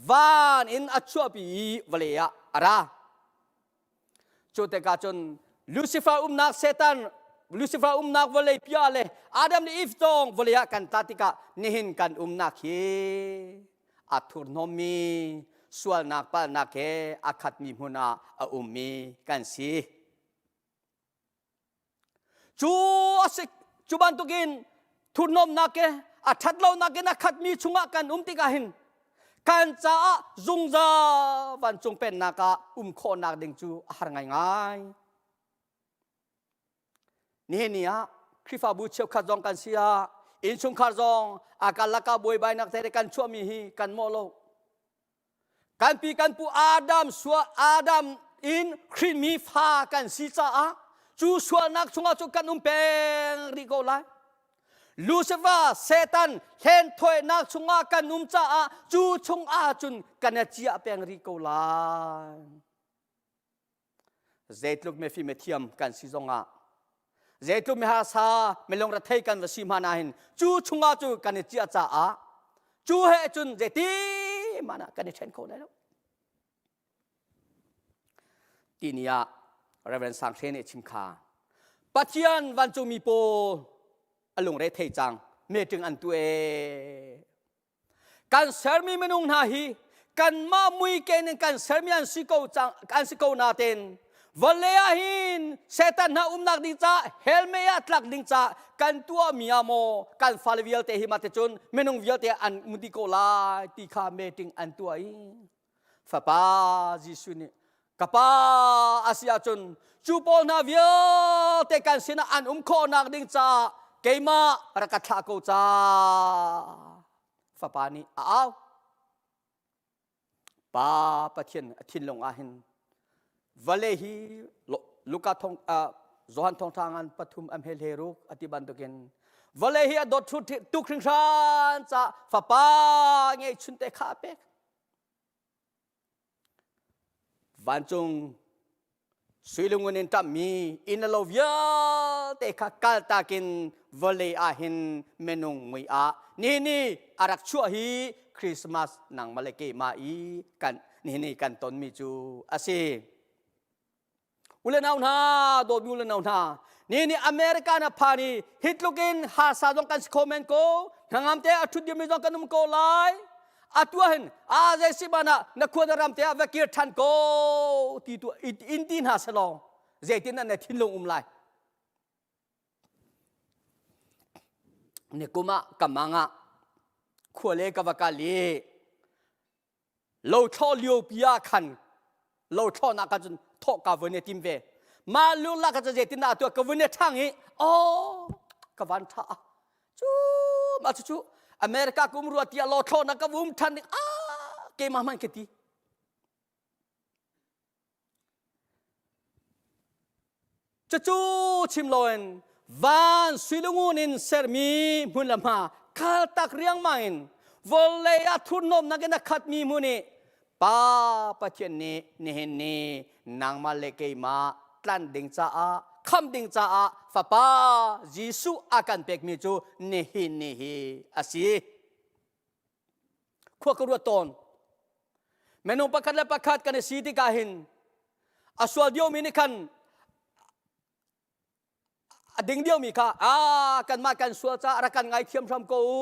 van in a chuahpi i vawlei ah a ra. Cu tikah cun Lucifer umnak Satan Lucifer umnak vawlei pia le Adam le Eve tong vawlei ah kan tla tikah nihin kan umnak hi a thurhnawmmi sualnak palhnak he a khatmi hmun ah a ummi kan si. Cu a si cu bantukin Thurhnawmnak ke a ṭhatlonak in a khatmi chungah kan um tikah hin kan caah zungzal vancung pennak ah um khawhnak ding cu a har ngaingai. Nihin ni ah Khrihfabu cheukhat zong kan si ah innchungkhar zong a karlak ah buaibainak te kan chuahmi hi kan mawh lo. Kan pi kan pu Adam sual Adam in hrinmi fa kan si caah cu sualnak chungah cu kan um peng rih ko lai. Lucifer Satan hlenthawinak chungah kan um caah cu chungah cun kan i ciah peng rih ko lai. Zeitluk mifim thiam kan si zongah zeitluk miharsa milung rethei kan va si hmanh ahhin cu chungah cu kan i ciah caah cu he cun zeiti hmanh ah kan i ṭhen kho lai lo. Tini ah Reverend Sang Hre nih chim kha Pathian vancungmi pawl a lungre thei cang meeting an tu ee Kan sermi minung hna hi kanmah muiken in kan sermi an si ko cang an si ko natein vawlei ah hin Satan hna umnak ding ca hell mei ah tlak ding ca kan tuahmi ah maw kan fale vialte hi mah cun minung vialte an um dih ko lai ti kha meeting an tuah i fapa Jesuh nih ka pa a si ahcun cu pawl hna vialte kan sinah an um khawhnak ding caah keimah rak ka thlah ko ca fapa nih a au pa Pathian a thinlung ah hin vale hi Luka thong Johan thawngtha ngan pathum am he hle ruk ati bantukin vale hi a dawt tuk hringhran ca fapa ngei chunte kha a pek Vancung suilungun in ṭamhmi inn le lo vialte kha kaltak in vawlei ah hin minung mui ah nihin ni a rak chuah hi Christmas nangmah le keimah i kan nihin ni kan tonmi cu a si. Ule nau hna, dawtmi ule nau hna, ni nih America na phan i hi tluk in harsa zong kan si kho men ko, hnangam te a ṭhut dimi zong kan um ko lai. Atu ah hin a zei si man ah na khua na ram te ah va kir ṭhan ko ti tu in ti hna selaw zeitin an na thinlung um lai. Ni kum ah ka mang ah khua le ka va kal i Lothlawh liopi ah khan lothlawhnak ah cun thawh ka vun i tim ve. Mah lulak ah cun zeitindah tuah ka vun i ṭhang i aw ka van ṭha cu mah cucu America ka um rua tiah lothlawhnak ka um ṭhan ding ah keimah hmanh ka ti. Cucu chim loin van suilungun in sermi hmun le hma kaltak riangmang in vawlei ah thurhnawmnak in a khatmi hmun i Pa Pathian nih nihin ni nangmah le keimah tlanh ding caah khamh ding caah Fapa Jesuh a kan pekmi cu nihin ni hi a si. Khua ka ruat tawn. Minung pakhat le pakhat kan i si tikah hin a sual diomi nih khan a ding diomi kha a kanmah kan sual caah rak kan ngaithiam hram ko u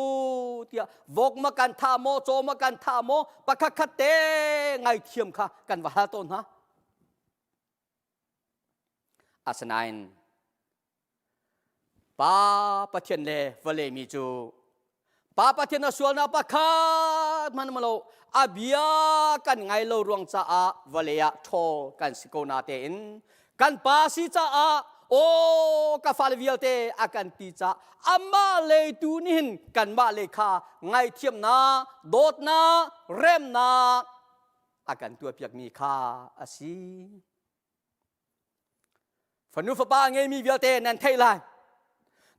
tiah vok ma kan tha maw caw ma kan tha maw pakhat khat te ngaithiam kha kan va hal tawn hna. Asinain Pa Pathian le vawlei mi cu Pa Pathian a sualnak pakhat hmanh um lo a bia kan ngai lo ruang caah vawlei ah ṭhawl kan si ko na tein kan pa si caah aw ka fale vialte a kan ti caah amah lei tu nih hin kanmah lei kha ngaithiamnak dawtnak remnak a kan tuahpiakmi kha a si. Fanu fapa a ngeimi vialte nan theih lai.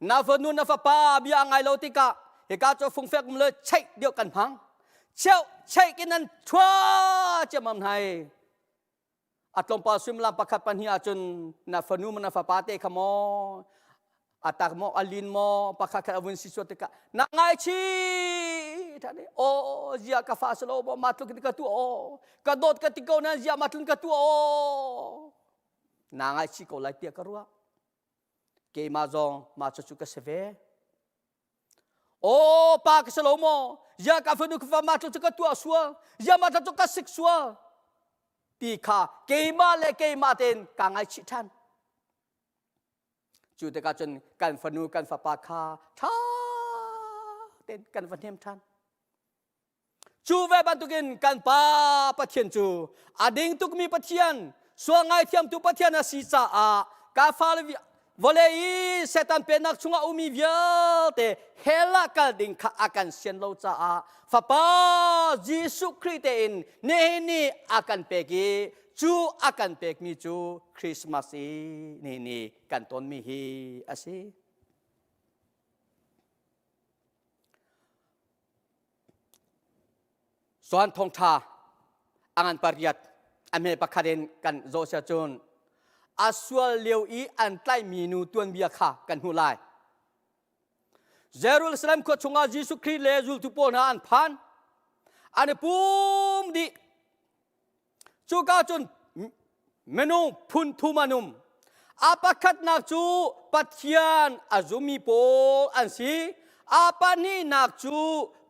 Na fanu na fapa bia a ngai lo tikah hika cu fungfek um le cheih deuh kan hmang. Cheu cheih kin nan thua ciammam hnai. A tlawmpal suimilam pakhat pahnih ahcun na fanu na fapa te kha maw a tak maw a lin maw pakhat khat a vun si suat tikah na ngaichih ṭhan i aw zia ka fa silo maw ma tluk in ka tuah aw ka dawt ka ti ko na zia ma tlun ka tuah aw na ngaichih ko lai tiah ka ruah keimah zong ma cu cu ka si ve aw pa ka si lo maw zia ka fanu ka fa ma tluk cu ka tuah sual zia ma tluk cu ka sik sual ti kha keimah le keimah tein ka ngaichih ṭhan Cu tikah cun kan fanu kan fapa kha ṭha tein kan va hnem ṭhan. Cu ve bantukin kan Pa Pathian cu a ding tukmi Pathian, sual ngaithiamtu Pathian a si caah ka fale vawlei i Satan pennak chungah ummi vialte hell ah kal ding kha a kan sian lo caah Fapa Jesuh Khrih tein nihin ni a kan pek i cu a kan pekmi cu Christmas i nihin ni kan tonmi hi a si. Suan thawngṭha a ngan pariat a hme pakhat in kan zawh sia cun a sual lio i an tlaihmi nu tuanbia kha kan hmuh lai. Jerusalem khua chungah Jesuh Khrih le zultu pawl hna an phan. An i pum dih. Cuka cun minung phun thum an um. A pakhatnak cu Pathian a zummi pawl an si. A pahnihnak cu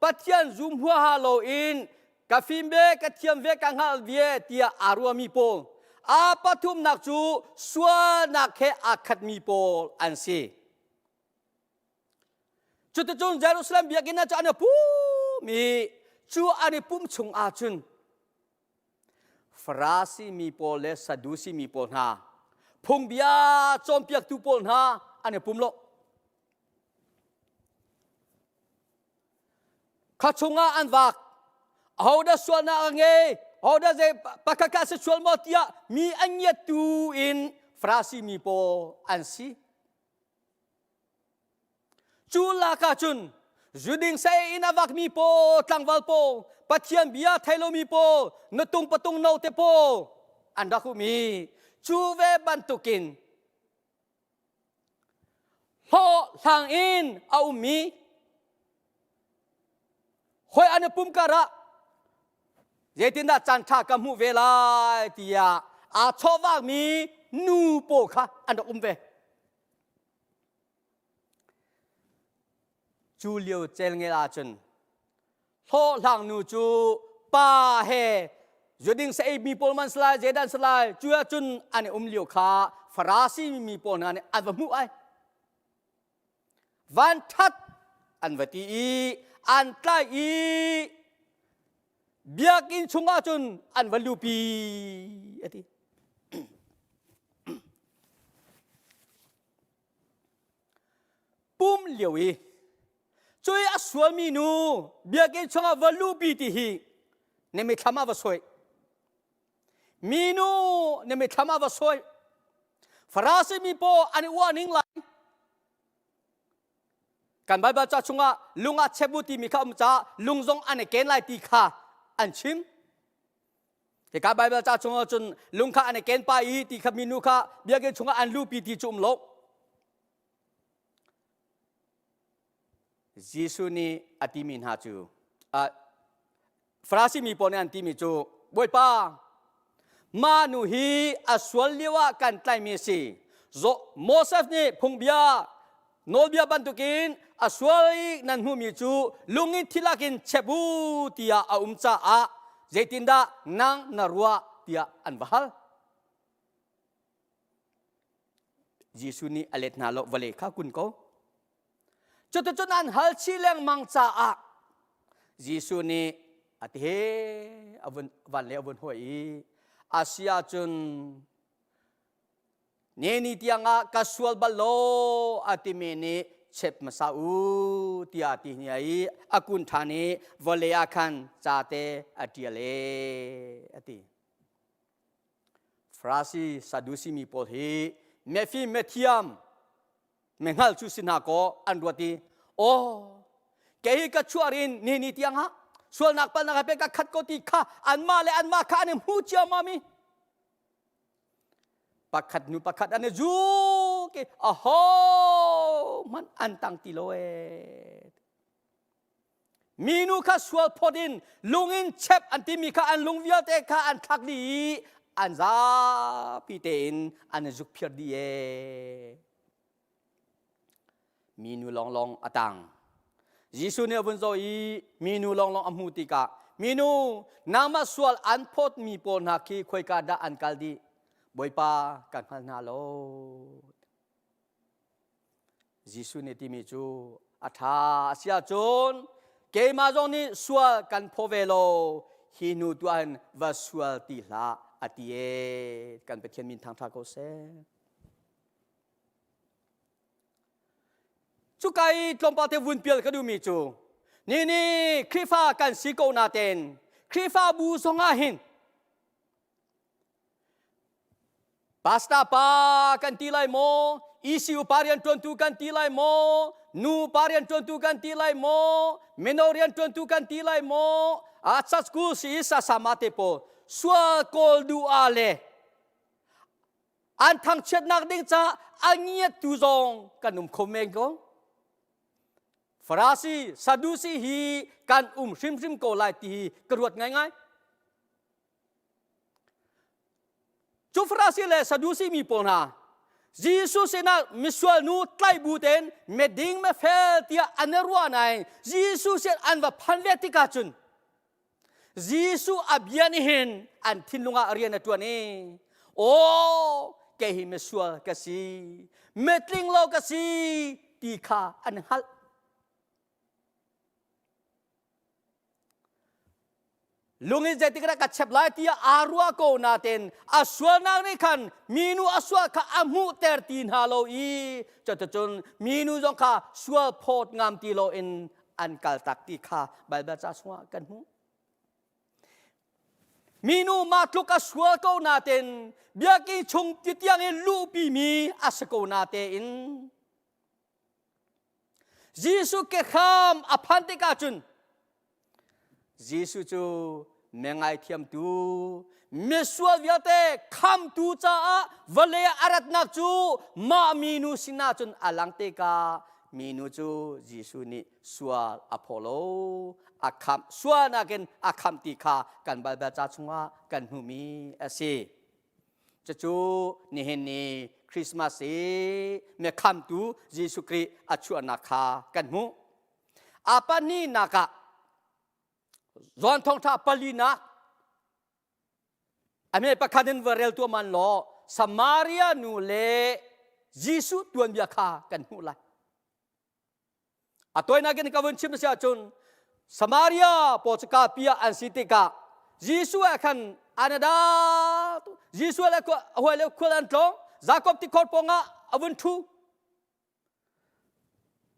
Pathian zum huaha loin ka fim ve, ka thiam ve, ka hngal ve tiah aa ruahmi pawl. A pathumnak cu sualnak he aa khatmi pawl an si. Cuticun Jerusalem biakinn ah cu an i pum i cu an i pum chung ahcun Farasi mi pawl le Sadusi mi pawl hna phungbia cawnpiaktu pawl hna an i pum lo. Kha chungah an vak. Ahodah sualnak a ngei? Ahodah zei pakhat kha si sual maw tiah mi an ngiattu in Farasi mi pawl an si. Cu lak ah cun zuding sei in a vakmi pawl, tlangval pawl, Pathian bia thei lomi pawl, nutung patung note pawl an rak um i cu ve bantukin hlawhhlang in a ummi hoi an i pum kar ah zeitindah caan ṭha ka hmuh ve lai tiah aa chawhvakmi nu pawl kha an rak um ve. Cu lio celngel ahcun hlawhhlang nu cu pa he zuding sa ei mi pawl man salai zeidan salai cu ahcun an i um lio kha Farasi mi pawl hna nih an va hmuh ai. Van that an va ti i an tlai i biakinn chungah cun an va lupi a ti. Pum lio i cui a sualmi nu biakinn chungah va lupi ti hi na mithlam ah va soi. Minu na mithlam ah va soi. Farasi mi paw an i uah ning lai. Kan Baibal ca chungah lung ah chep u timi kha um caah lung zong an i ken lai ti kha an chim. Hika Baibal ca chungah cun lung kha an i ken pa i ti kha minu kha biakinn chungah an lupi ti cu um lo. Jesuh nih a timi hna cu Farasi mi pawl nih an timi cu Bawipa mah nu hi a sual lio ah kan tlaihmi a si. Moses nih phungbia nawlbia bantukin a sual i nan hmuhmi cu lung in thilak in chep u tiah a um caah zeitindah nang na ruah tiah an va hal. Jesuh nih a let hna lo vawlei kha kun ko. Cuticun an hal chih lengmang caah Jesuh nih a ti he a vun van le a vun hoi i a si ahcun ne ni tiangah ka sual bal lo a timi nih chep hmasa u tiah a ti hna i a kun ṭhan i vawlei ah khan ca te a ṭial e a ti. Farasi Sadusi mi pawl hi mefim methiam Mehngal cu si hna kaw an ruat i aw kei hi ka chuah rin ni ni tiang ah sualnak palnak he pe ka khat ko ti kha anmah le anmah kha an i hmu ciammam i pakhat hnu pakhat an i zuk i aho hmanh an tang ti lo ee Minu kha sual phawt in lung in chep an timi kha an lung vialte kha an thlak dih i an zapi tein an i zukphiar dih ee. Minu lawnglawng a tang. Jesuh nih a vun zoh i minu lawnglawng a hmuh tikah minu nangmah sual an phawtmi pawl hna khi khoika dah an kal dih? Bawipa kan hngal hna lo. Jesuh nih timi cu. A ṭha a si ahcun keimah zong nih sual kan phaw ve lo hi hnu tu ahhin va sual ti hlah a ti e kan Pathian min thangṭha ko seh. Cuka i tlawmpal te vun pial ka duhmi cu ni ni Khrihfa kan si ko natein Khrihfabu zongah hin Pastor pa kan ti lai maw? ECU pa rianṭuantu kan ti lai maw? Nu pa rianṭuantu kan ti lai maw? Mino rianṭuantu kan ti lai maw? A church school si sa sama te pawl sual kawl duh ah le an thangchiatnak ding ca a ngiattu zong kan um kho men ko. Farasi, Sadusi hi kan um hrimhrim ko lai ti hi ka ruat ngaingai. Cu Farasi le Sadusi mi pawl hna Jesuh sinah misual nu tlaibu tein meding mefel tiah an i ruah nain Jesuh sin an va phan ve tikah cun Jesuh a bia nih hin an thinlung ah rian a ṭuan i aw kei hi misual ka si mitling lo ka si ti kha an hngalh. Lung in zeitik dah ka chep lai tiah aa ruah ko nain a sualnak nih khan minu a sual kha a hmuhter ti hna lo i cuticun minu zong kha sual phawt ngam ti loin an kaltak ti kha Baibal ca chungah kan hmuh. Minu mah tluk a sual ko nain biakinn chung ti tiang in luhpimi a si ko natein Jesuh kehram a phan tikah cun Jesuh cu mengaithiamtu misual vialte khamtu caah vawlei ah a ratnak cu mah minu sinah cun a lang tikah minu cu Jesuh nih sual a phaw lo a khamh sualnak in a khamh ti kha kan Baibal ca chungah kan hmuhmi a si. Cucu nihin ni Christmas i miakhamtu Jesuh Khrih a chuahnak kha kan hmuh. A pahnihnak ah John thawngṭha palinak a me pakhat in va rel tuah man law Samaria nu le Jesuh tuanbia kha kan hmuh lai. A tawinak in ka vun chim a si ahcun Samaria pawl cu kapi ah an si tikah Jesuh ah khan an a dat. Jesuh le hawi le khual an tlawng. Jakob tikhor pawngah a vun ṭhu.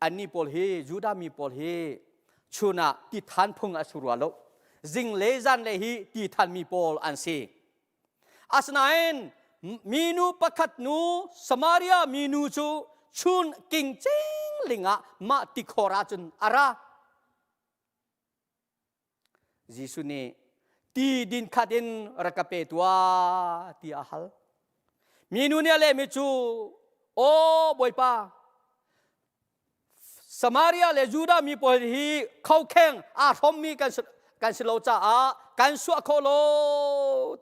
Annih pawl hi Judah mi pawl hi chun ah ti than phung a si rua lo. Zing le zan le hi ti than mi pawl an si. Asinain minu pakhat nu Samaria minu cu chun king cingling ah mah tikhor ah cun a ra. Jesuh nih ti din khat in rak ka pe tuah tiah a hal. Minu nih a lehmi cu Aw Bawipa, Samaria le Judah mi pawl hi khokheng aa hrawmmi kan si, kan si lo caah kan suah kho lo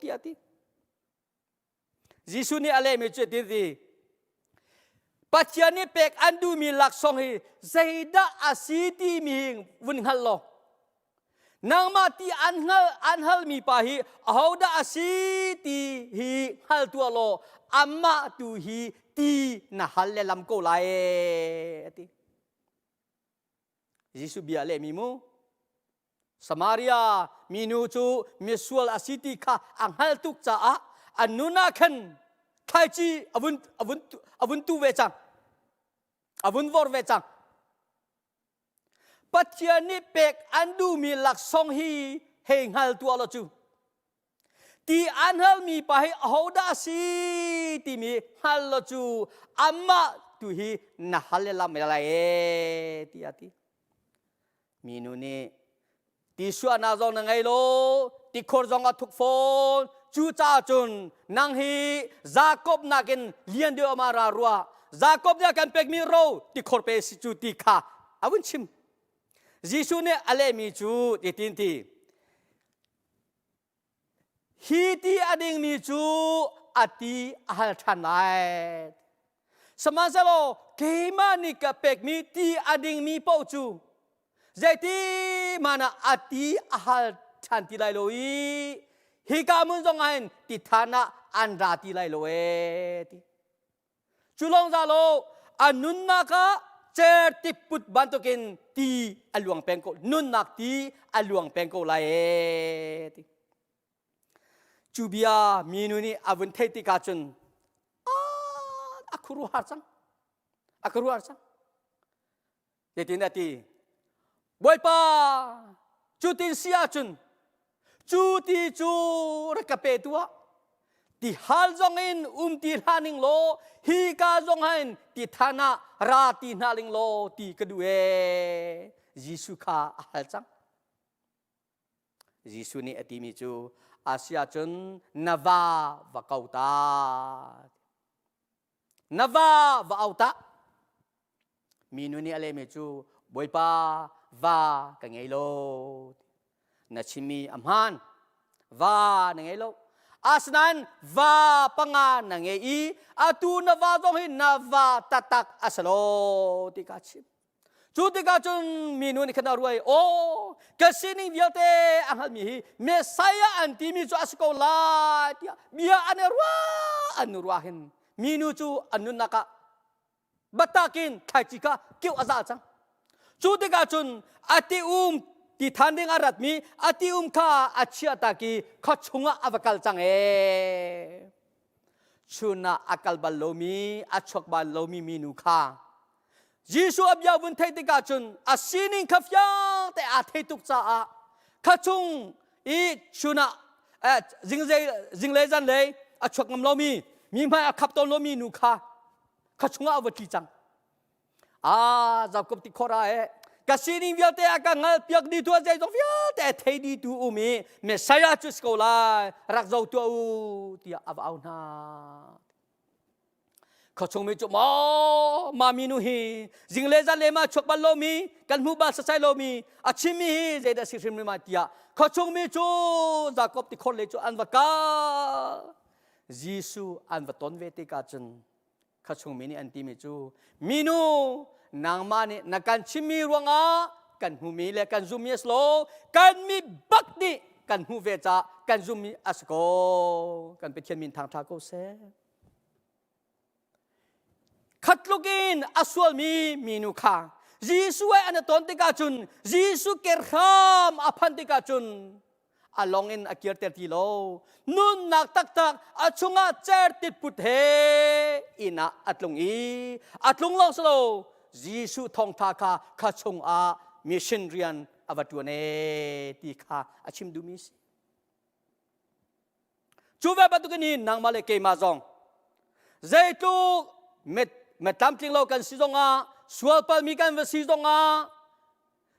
tiah a ti. Jesuh nih a lehmi cu ti ti Pathian nih pek an duhmi laksawng hi zeidah a si timi hi vun hngal law Nangmah ti an hngal an halmi pa hi ahodah a si ti hi hngal tuah law amah tu hi ti na hal le lam ko lai a ti. Jesuh bia lehmi mu Samaria minu cu misual a si ti kha a hngal tuk caah a nun ah khan thlaici a vun a vun a vun tu ve cang a vun vor ve cang Pathian nih pek an duhmi laksawng hi hei hngal tuah law cu ti an halmi pa hi ahodah a si timi hngal law cu amah tu hi na hal le lam lai e tiah a ti. Minu nih ti suahnak zong na ngei lo tikhor zong a thuk fawn cucaah cun nang hi Jakob nakin lian deuh ma ra rua Jakob nih a kan pekmi ro tikhor pe si cu ti kha a vun chim Jesuh nih a lehmi cu titin ti Hi ti a dingmi cu a ti a hal ṭhan lai. Sihmanhsehlaw keimah nih ka pekmi ti a dingmi paoh cu zeiti hmanh ah a ti a hal ṭhan ti lai lo i hika hmun zong ah hin ti than ah an ra ti lai lo ee ti. Cu lawng za lo a nunnak ah certi put bantukin ti a luang peng ko nunnak ti a luang peng ko lai ee ti cu bia minu nih a vun theih tikah cun a khuaruahhar cang a khuaruahhar cang Zeitin a ti? Bawipa, cutin si ahcun cu ti cu rak ka pe tuah. Ti hal zong in um ti hlah ning law hi ka zong hin ti than ah ra ti hna ling law ti ka duh ee. Jesuh kha a hal cang. Jesuh nih a timi cu a si ahcun na va va ko ta. Na va va au ta. Minu nih a lehmi cu Bawipa va ka ngei lo. Na chimmi a hmaan. Va na ngei lo. Asinain va panga na ngei i atu na va zong hi na va taktak a si lo ti ka chim. Cu tikah cun minu nih khan a ruai, "Aw, ka sining vialte a hngalhmi hi Messiah an timi cu a si ko lai," tiah bia an i ruah an ruah hin minu cu an nunnak ah batakin thlaici kha keuh a zal cang. Cu tikah cun a ti um ti than ding a ratmi a ti um kha a chiah tak i khua chungah a va kal cang ee. Chun ah a kal bal lomi, a chuak bal lomi minu kha Jesuh a bia vun theih tikah cun a sining kha fiang te aa thei tuk caah kha chung i chun ah zinglei zanlei a chuak ngam lomi mi hmai a khap tawn lomi nu kha kha chungah a va tli cang. Ah, Jakob ti khor ah eh ka sining vialte a ka ngal piak di tu zeizong vialte a thei di tu um i Messiah cu si ko lai rak zo tuah u tiah a va au hna. Khuachung mi cu maw ma minu hi zingle zan le ma chuak bal lomi kan hmu bal sasai lomi a chimmi hi zeidah si hrim ma tiah khuachung mi cu Jakob tikhor le cu an va kal Jesuh an va ton ve tikah cun khuachung mi nih an timi cu minu nangmah nih na kan chimmi ruangah kan hmumi le kan zummi a si lo kan mi bak nih kan hmuh ve caah kan zummi a si ko kan Pathian min thangṭha ko seh Khatluk in a sualmi minu kha Jesuh he an i ton tikah cun Jesuh kerhram a phanh tikah cun a long in a kirter ti lo. Nunnak taktak a chungah certit put he inn ah a tlung i a tlung lawng si lo Jesuh thawngtha kha kha chungah mission rian a va ṭuan ee ti kha a chim duhmi si. Cu ve bantukin hin nangmah le keimah zong zeitluk met met tlamtling lo kan si zongah sualpalmi kan va si zongah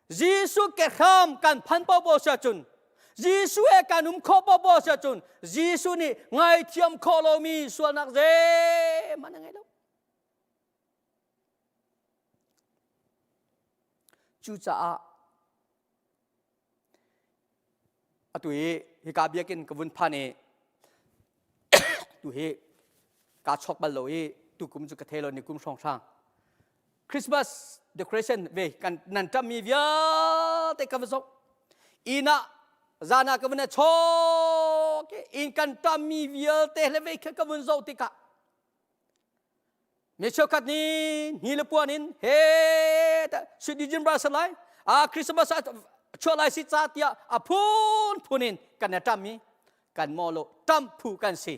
Jesuh kehram kan phan popo si ahcun Jesuh he kan um khawh popo si ahcun Jesuh nih ngaithiam khawh lomi sualnak zeihmanh a ngei lo. Cucaah Atu hi hika biakinn ka vun phan i tu hi kaa chawk bal lo i tukum cu ka thei lo ni kum hrawnghrang Christmas decoration ve kan nan ṭammi vialte ka va zoh inn ah zan ah ka vun chawk i inn kan ṭammi vialte le vei kha ka vun zoh tikah Mi cheukhat nih hni le puan in he sui dijin ra salai a Christmas ah chuah lai si ca tiah a phun phun in kan i ṭam i kan maw lo ṭam phu kan si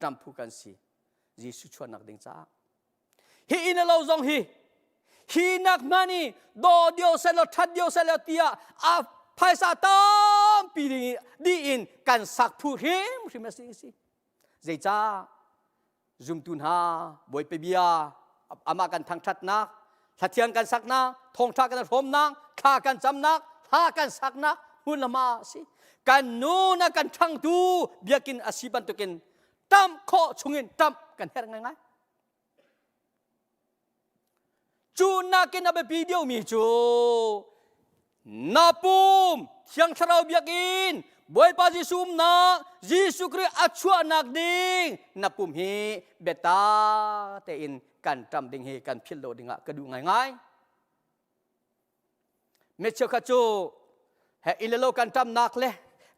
ṭam phu kan si Jesuh chuahnak ding caah hi inn lo zong hi hi nak hmanh i daw dio selaw ṭhat dio selaw tiah a phaisa tampi dih in kan sak phu hrimhrim a si si Zeicah zumtu hna Bawipa bia amah kan thangṭhatnak, hlathiang kan saknak, thawngṭha kan hrawmnak, thla kan camnak, hla kan saknak hmun le hma a si. Kan nun a kan ṭhangtu biakinn a si bantukin ṭamh khawh chungin ṭamh kan herh ngaingai. Cu nakin a biapi deuhmi cu na pum Thiang Thlarau biakinn Bawipa Jesuh umnak Jesuh Khrih a chuahnak ding na pum hi biata tein kan ṭam ding hi kan philh lo dingah ka duh ngaingai. Mi cheukhat cu he inn le lo kan ṭamnak le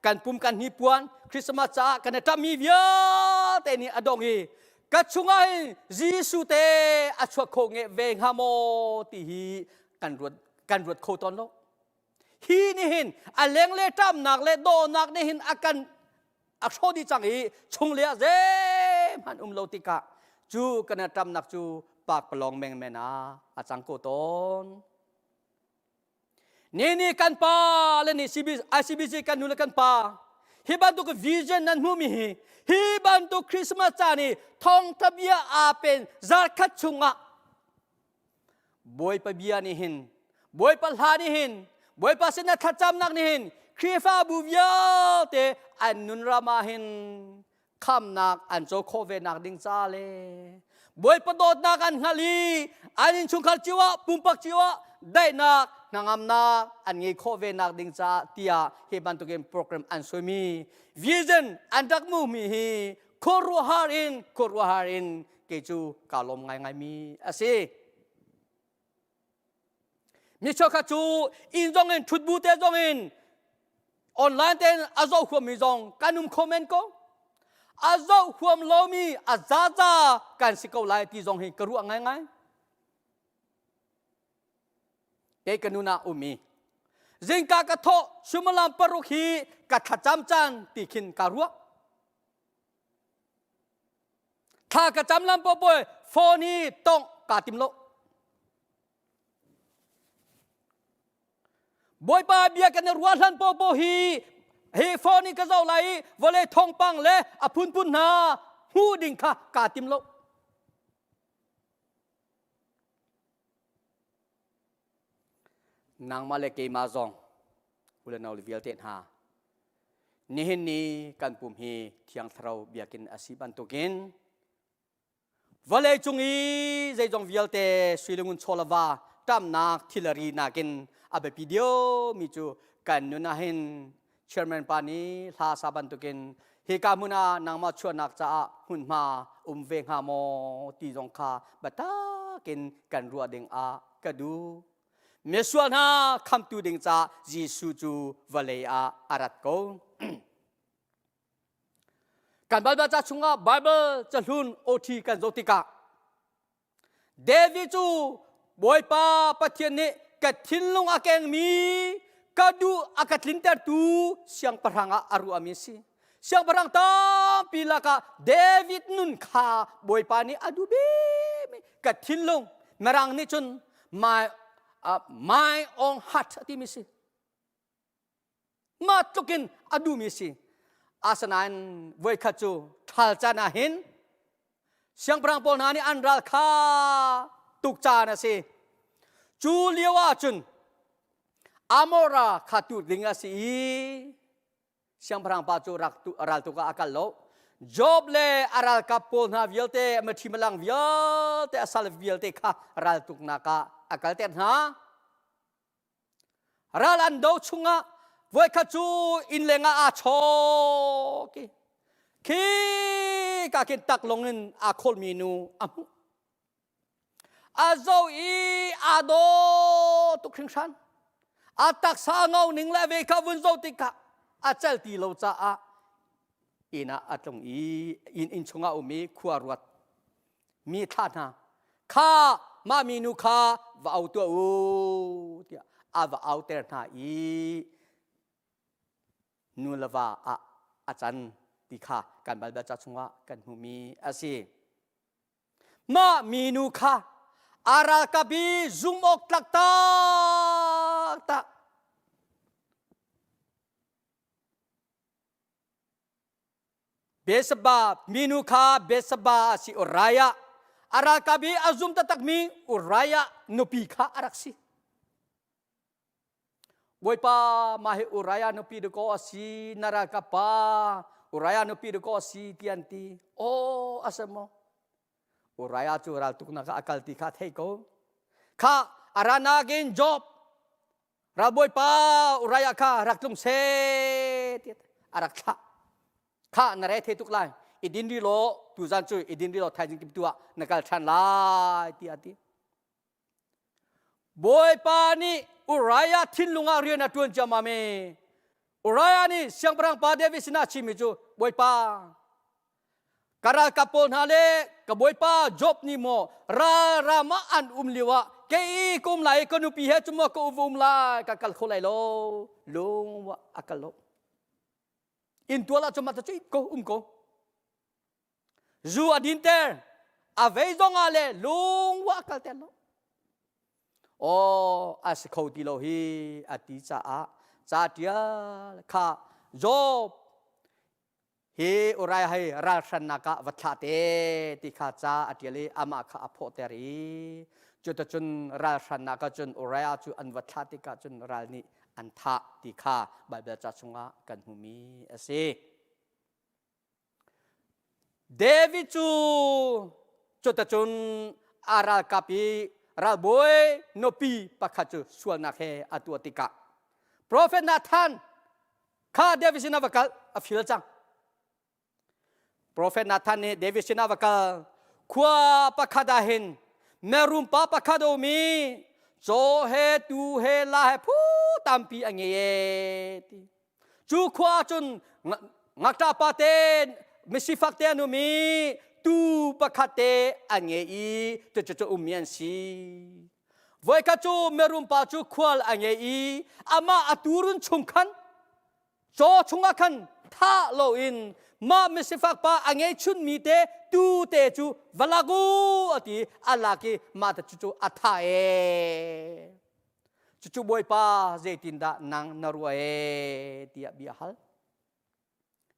kan pum kan hnipuan Christmas caah kan i ṭammi vialte nih a dong i. Ka chungah hin Jesuh te a chuak kho nge ve hnga maw ti hi kan ruat kan ruat kho tawn lo. Hi nih hin a leng le ṭamnak le dawhnak nih hin a kan a hrawh dih cang i chunglei ah zeihmanh um lo tikah cu kan ṭamnak cu pakpalawng mengmen ah a cang ko tawn. Ni ni kan pa le nih ICBC kan nu le kan pa hi bantuk vision nan hmuhmi hi hi bantuk Christmas caan i thawngtha bia aa pen zarkhat chungah Bawipa bia nih hin Bawipa hla nih hin Bawipa sinah thlacamnak nih hin Khrihfabu vialte an nun ram ah hin khamnak an co khawh ve nak ding ca le Bawipa dawtnak an hngalh i an innchungkhar cio ah pumpak cio ah daihnak hnangamnak an ngei khawh ve nak ding caah tiah hi bantukin program an suaimi vision an rak hmuhmi hi khuaruahhar in khuaruahhar in kei cu kaa lawm ngaingaimi a si. Mi cheukhat cu inn zong in ṭhut bu te zong in online tein a zoh huammi zong kan um kho men ko. A zoh huam lomi a zaza kan si ko lai ti zong hi ka ruah ngaingai. Kei ka nun ah ummi zingka ka thawh suimilam paruk hi ka thlacam caan ti khin ka ruah. Thla ka cam lam popoe phone hi tongh kaa tim lo. Bawipa bia kan i ruah hlan popo hi hi phone hi ka zoh lai i vawlei thawngpang le a phunphun hna hmuh ding kha kaa tim lo. Nangmah le keimah zong u le nau le vialte hna nihin ni kan pum hi Thiang Thlarau biakinn a si bantukin vawlei cung i zeizong vialte sui le ngun chaw le va ṭamnak thilari nakin a biapi deuhmi cu kan nun ah hin chairman pa nih hla sa bantukin hika hmun ah nangmah chuahnak caah hmunhma um ve hnga maw ti zong kha biatakin kan ruah ding ah ka duh. Misual hna khamtu ding caah Jesuh cu vawlei ah a rat ko. Kan Baibal ca chungah Baibal cahlun OT kan zoh tikah David cu Bawipa Pathian nih ka thinlung a kengmi ka duh a ka tlintertu siangpahrang ah a ruahmi a si. Siangpahrang tampi lakah David nun kha Bawipa nih a duh bikmi ka thinlung Mirang nih cun my, my own heart a timi si. Mah tluk in a duhmi si. Asinain voikhat cu ṭhal caan ah hin siangpahrang pawl hna nih an ral kha tuk caan a si. Cu lio ah cun Amora kha tu ding a si i siangpahrang pa cu raltuk ah a kal lo. Job le a ralkap pawl hna vialte, a maṭhi malang vialte, a sal vialte kha raltuknak ah a kalter hna. Ral an do chungah voikhat cu inn lengah aa chawk i khi ka khin taklong in aa khawlmi nu a hmuh. A zoh i aa daw tuk hringhran. A taksa a ngo ning le a ve kha vun zoh tikah a cel ti lo caah inn ah a tlung i inn inn chungah um i khua ruat mi thlah hna kha mah minu kha va au tuah u tiah a va auter hna i nu le va ah a can ti kha kan Baibal ca chungah kan hmuhmi a si. Mah minu kha a ralkap i zumh awk tlak taktak Besaba minu kha Besaba a si Uriah a ralkap i a zum taktakmi Uriah nupi kha a rak si. Bawipa mah hi Uriah nupi dakaw a si na ralkap pa Uriah nupi dakaw a si ti an ti. Aw a si maw? Uriah cu raltuknak ah a kal ti kha thei ko. Kha a ranak in Job Ralbawipa Uriah kha rak tlung seh tiah a rak thlah. Kha na re the tuk lai. I din ri law tuzan cu i din ri law thaizing kim tu ah na kal ṭhan lai tiah a ti. Bawipa nih Uriah thinlung ah rian a ṭuan ciammam i Uriah nih siangpahrang pa David sinah a chimmi cu Bawipa. Ka ralkap pawl hna le ka bawipa Job nih maw ral ram ah an um lio ah kei ka um lai i ka nupi he cu maw ka um lai ka kal kho lai lo lung a kal lo inn tual ah cun mah cu ko um ko zu a dinter a vei zong ah le lung wa kal ter lo aw a si kho ti lo hi a ti caah ca tial kha Job Hi Uriah hi ralhrannak ah va thlah te ti kha ca a ṭial i amah kha a phawhter i cuticun ralhrannak ah cun Uriah cu an va thlah tikah cun ral nih an thah ti kha Baibal ca chungah kan hmuhmi a si. David cu cuticun a ralkap i ralbawi nupi pakhat cu sualnak he a tuah tikah Profet Nathan Kha David sinah va kal a fil cang. Profet Nathan nih David sinah va kal. Khua pakhat ah hin merum pa pakhat a um i caw he tu he la he phu tampi a ngei e ti. Cu khua ah cun ngakṭah pa te misifak te an um i tu pakhat te an ngei i cucu ummi an si. Voikhat cu mirum pa cu khual a ngei i amah a tuurun chung khan caw chungah khan thah loin mah misifak pa a ngeihchunmi te tu te cu va lak u a ti a lak i mah te cu a thah ee cucu bawipa zeitindah nang na ruah ee tiah bia hal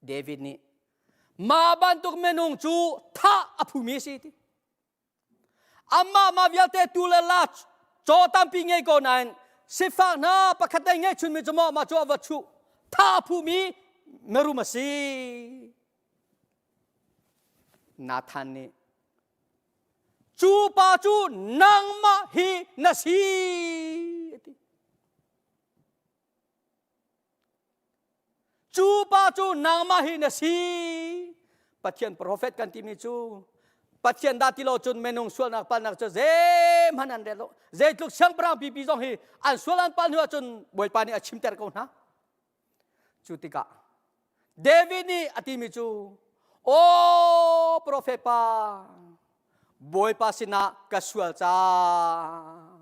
David nih mah bantuk minung cu thah a phumi a si ti Amah mah vialte tu le la caw tampi ngei ko nain sifak hna pakhat te ngei chunmi cu maw mah cu a va chuh tha phumi mirum a si. Nathan nih cu pa cu nangmah hi na si a ti. Cu pa cu nangmah hi na si. Pathian profet kan timi cu Pathian dah ti lo cun minung sualnak palnak cu zeihmanh an rel lo. Zeitluk siangpahrang pipi zong hi an sual an pal hnu ahcun Bawipa nih a chimter ko hna. Cu tikah David nih a timi cu Aw profet pa Bawipa sinah ka sual cang.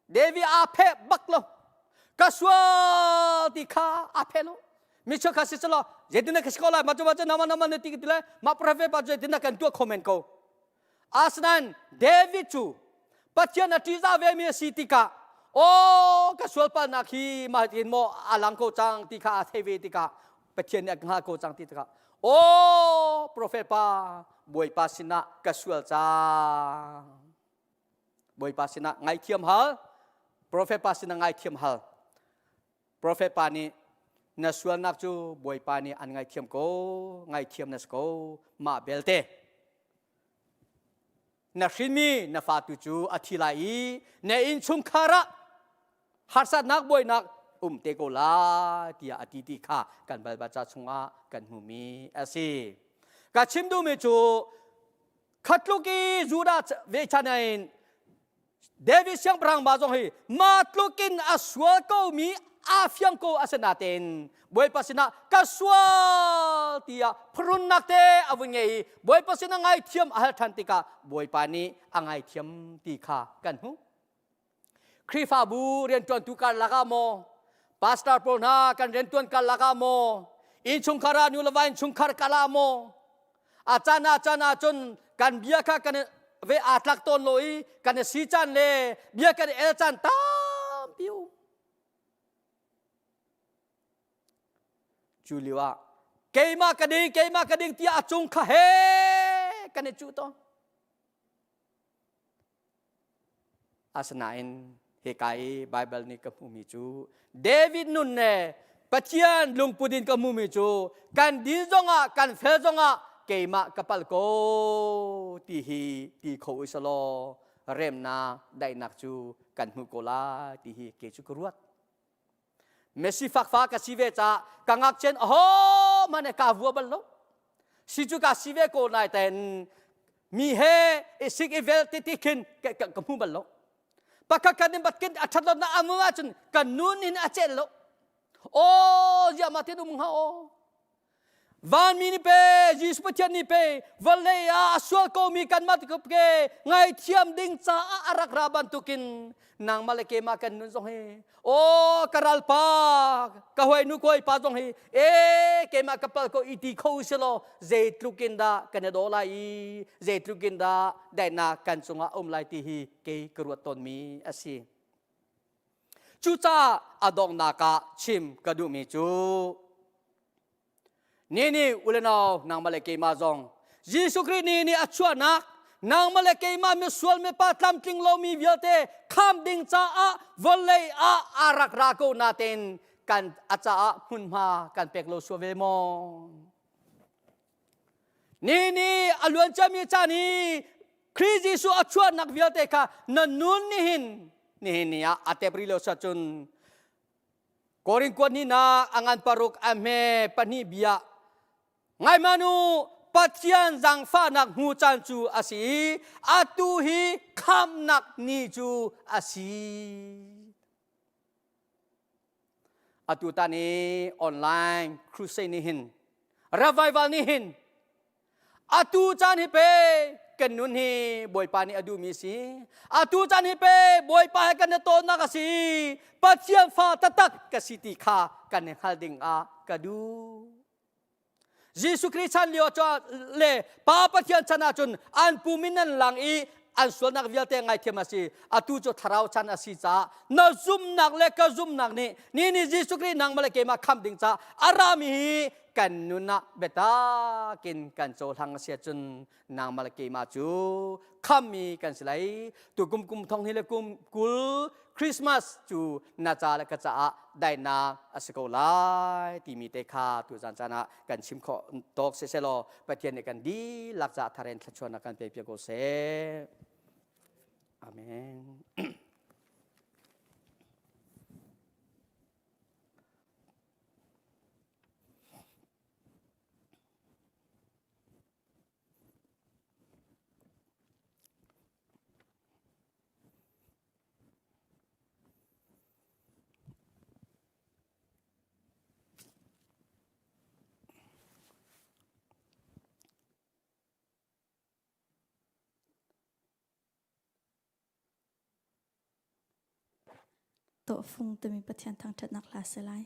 David aa pheh bak lo. Ka sual ti kha aa pheh lo. Mi cheukhat si selaw zeitin ka si ko lai ma cu ma cu nama nama na ti ti le ma prophet pa cu zeitin kan tuah kho men ko. Asinain David cu Pathian a ṭihzah ve mi a si tikah aw ka sual palnak hi mah tin maw a lang ko cang ti kha a thei ve tikah Pathian nih a hngal ko cang ti tikah aw prophet pa Bawipa sinah ka sual cang Bawipa sinah ngaithiam hal profet pa sinah ngaithiam hal profet pa nih na sualnak cu Bawipa nih an ngaithiam ko ngaithiam na si ko mah belte na hrinmi na fa tu cu a thi lai i na innchungkhar ah harsatnak buainak um te ko lai tiah a ti ti kha kan Baibal ca chungah kan hmumi a si ka chim duhmi cu Khatluk i Judah ve chan in David siangpahrang ba zong hi mah tluk in a sual ko mi aa fiang ko a si natein Bawipa sinah ka sual tiah phrunnak te a vun ngei i Bawipa sinah ngaithiam a hal ṭhan tikah Bawipa nih a ngaithiam ti kha kan hmuh. Khrihfabu rianṭuantu karlak ah maw, pastor pawl hna kan rianṭuan karlak ah maw, innchungkhar ah nu le va innchungkhar kal ah maw, a caan ah caan ah cun kan bia kha kan ve aa tlak tawn lo i kan i si caan le bia kan i el caan tampi um. Cu lio ah keimah ka ding keimah ka ding tiah a cung kha he kan i cuh tawn. Asinain hika i Baibal nih ka hmuhmi cu David nun le Pathian lungput in ka hmuhmi cu kan din zongah kan fel zongah keimah ka palh ko ti hi ti kho u selaw remnak daihnak cu kan hmuh ko lai ti hi kei cu ka ruat. Messi fakfa ka si ve caah ka ngakchian aho hmanh ka vua bal lo. Si cu ka si ve ko nai ten mi he i sik i vel ti ti khin ka, ka, ka hmu bal lo. Pakhat khat in batkin a that lot na amu ahcun kan nun in a cel lo. O zia ma tin um hnga o. Vanmi nih pe Jesuh Pathian nih pe vawlei ah a sual komi kanmah ke ngaithiam ding caah a rak ra bantukin nangmah le keimah kan nun zong hi aw ka ralpa ka huainu kawipa zong hi e keimah ka pal ko i ti kho si law zeitluk in dah kan i daw lai i zeitluk in dah daihnak kan cungah um lai ti hi kei ka ruat tawnmi a si. Cucaah a donghnak ah chim ka duhmi cu ni nih ulenau nangmah le keimah zong Jesuh Khrih ni nih a chuahnak nangmah le keimah misual mipa tlamtling lomi vialte kham ding caah vawlei ah a rak ra ko natein kan a caah hmunhma kan pek lo sua ve maw? Ni nih a luan ciami caan hi Khrih Jesuh a chuahnak vialte kha na nun nihin nihin ni ah a tep rih lo cun Korin kuat ni na a ngan paruk a hme pahnih bia ngai manu Pathian zaangfahnak hmu caan cu a si i atu hi khamnak ni cu a si. Atu tan i online crusade nih hin revival nih hin atu caan hi pe kan nun hi Bawipa nih a duhmi si. Atu caan hi pe Bawipa he kan i tawnnak a si. Pathian fa taktak ka si ti kha kan i hngal ding ah ka duh. Jesuh Khrih chan lio le Pa Pathian chan ahcun an pum in an lang i an sualnak vialte ngaithiam a si. Atu cu thlarau chan a si caah na zumnak le ka zumnak nih ni ni Jesuh Khrih nangmah le keimah khamh ding caah a rami hi kan nun ah biatak in kan cohlang a si ahcun nangmah le keimah cu khammi kan si lai. Tukum kum thong hi le kum 20 Christmas cu na ca le ka caah daihnak a si ko lai timi te kha tu zan caan ah kan chim khawh tawk si selaw Pathian nih kan dihlak caah tharen thluachuahnak kan pe piak ko seh. Amen. Tawhfung timi Pathian thangṭhatnak hla si lai.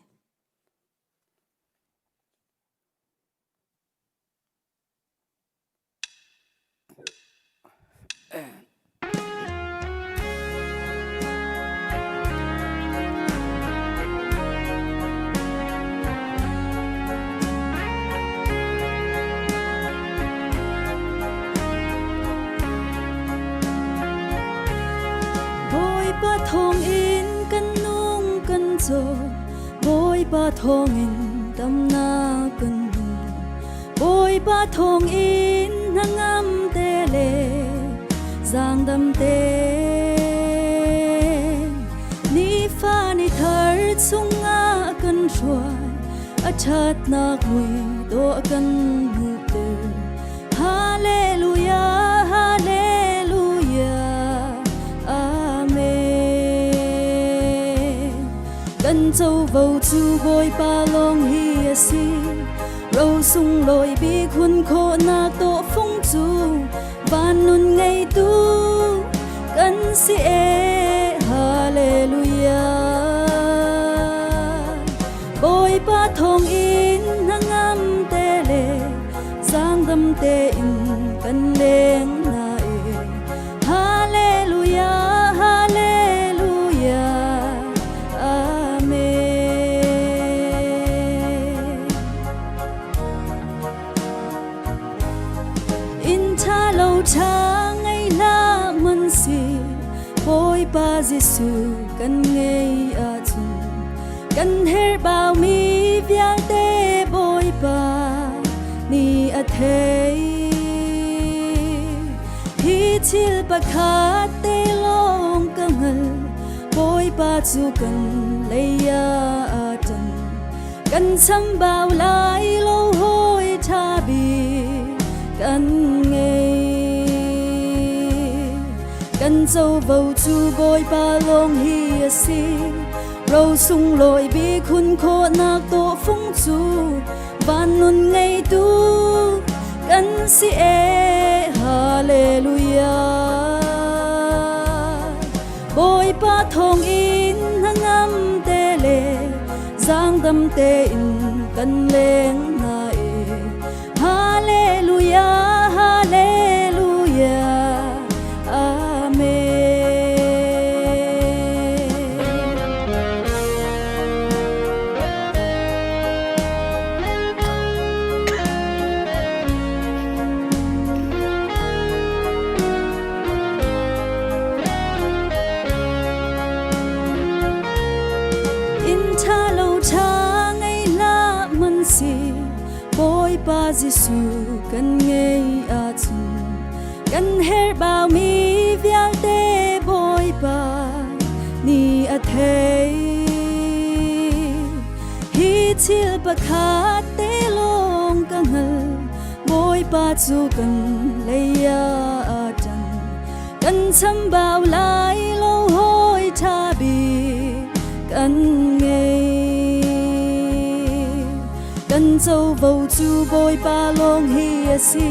Bawipa thawngin kan nung kan caw Bawipa thawngin damnak kan hmu Bawipa thawngin hnangam te le zaangdam te nifa ni thar chungah kan hruai a ṭhatnak mui dawh kan hmuhter Hallelujah Hallelujah Amen Kan covo cu Bawipa lawng hi a si Ro sunglawi bik hun khawhnak tawhfung cu van nun ngeitu kan si e Hallelujah Bawipa thawngin hnangam te le zaangdam tein kan leng na e Hallelujah Hallelujah Amen Inn ṭha lo ṭha ngei hlah hmanh si Bawipa Jesuh kan ngei ahcun kan herhbaumi vialte Bawipa nih a thei. Hi thil pakhat te lawng ka hngal Bawipa cu kan lei ah a ṭan. Kan chambau lai lo hawi ṭha bik kan ngei. Kan covo cu Bawipa lawng hi a si. Ro sunglawi bik hun khawhnak tawhfung cu. Van nun ngeitu kan si e Hallelujah. Bawipa thawng in hnangam te le zaangdam tein kan leng na e Hallelujah Hallelujah Amen. Inn ṭha lo ṭha ngei hlah hmanh si Bawipa Jesuh kan ngei ahcun kan herh baumi vialte Bawipa nih a thei. Hi thil pakhat te lawng ka hngal Bawipa cu kan lei ah a ṭang kan chambau lai lo hawi ṭha bik kan ngei. Kan covo cu Bawipa lawng hi a si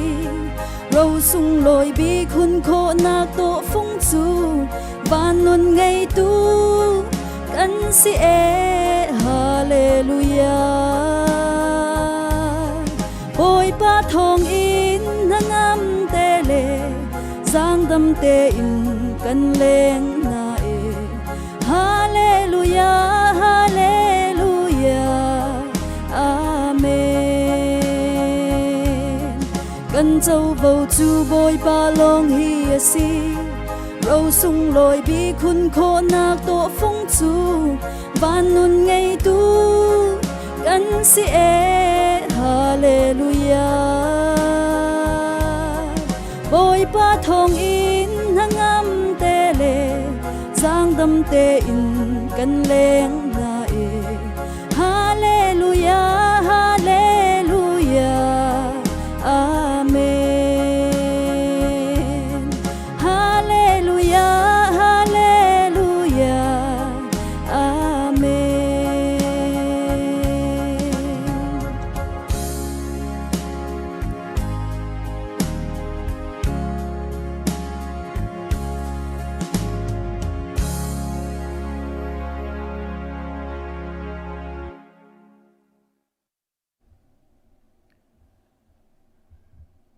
ro sunglawi bik hun khawhnak tawhfung cu van nun ngeitu kan si e Hallelujah. Bawipa thawng in hnangam te le zaangdam tein kan leng na e Hallelujah Hallelujah Amen. Kan covo cu Bawipa lawng hi a si ro sunglawi bik hun khawhnak tawhfung cu van nun ngeitu kan si e Hallelujah. Bawipa thawng in hnangam te le zaangdam tein kan leng na e Hallelujah Hallelujah Amen. Hallelujah Hallelujah Amen.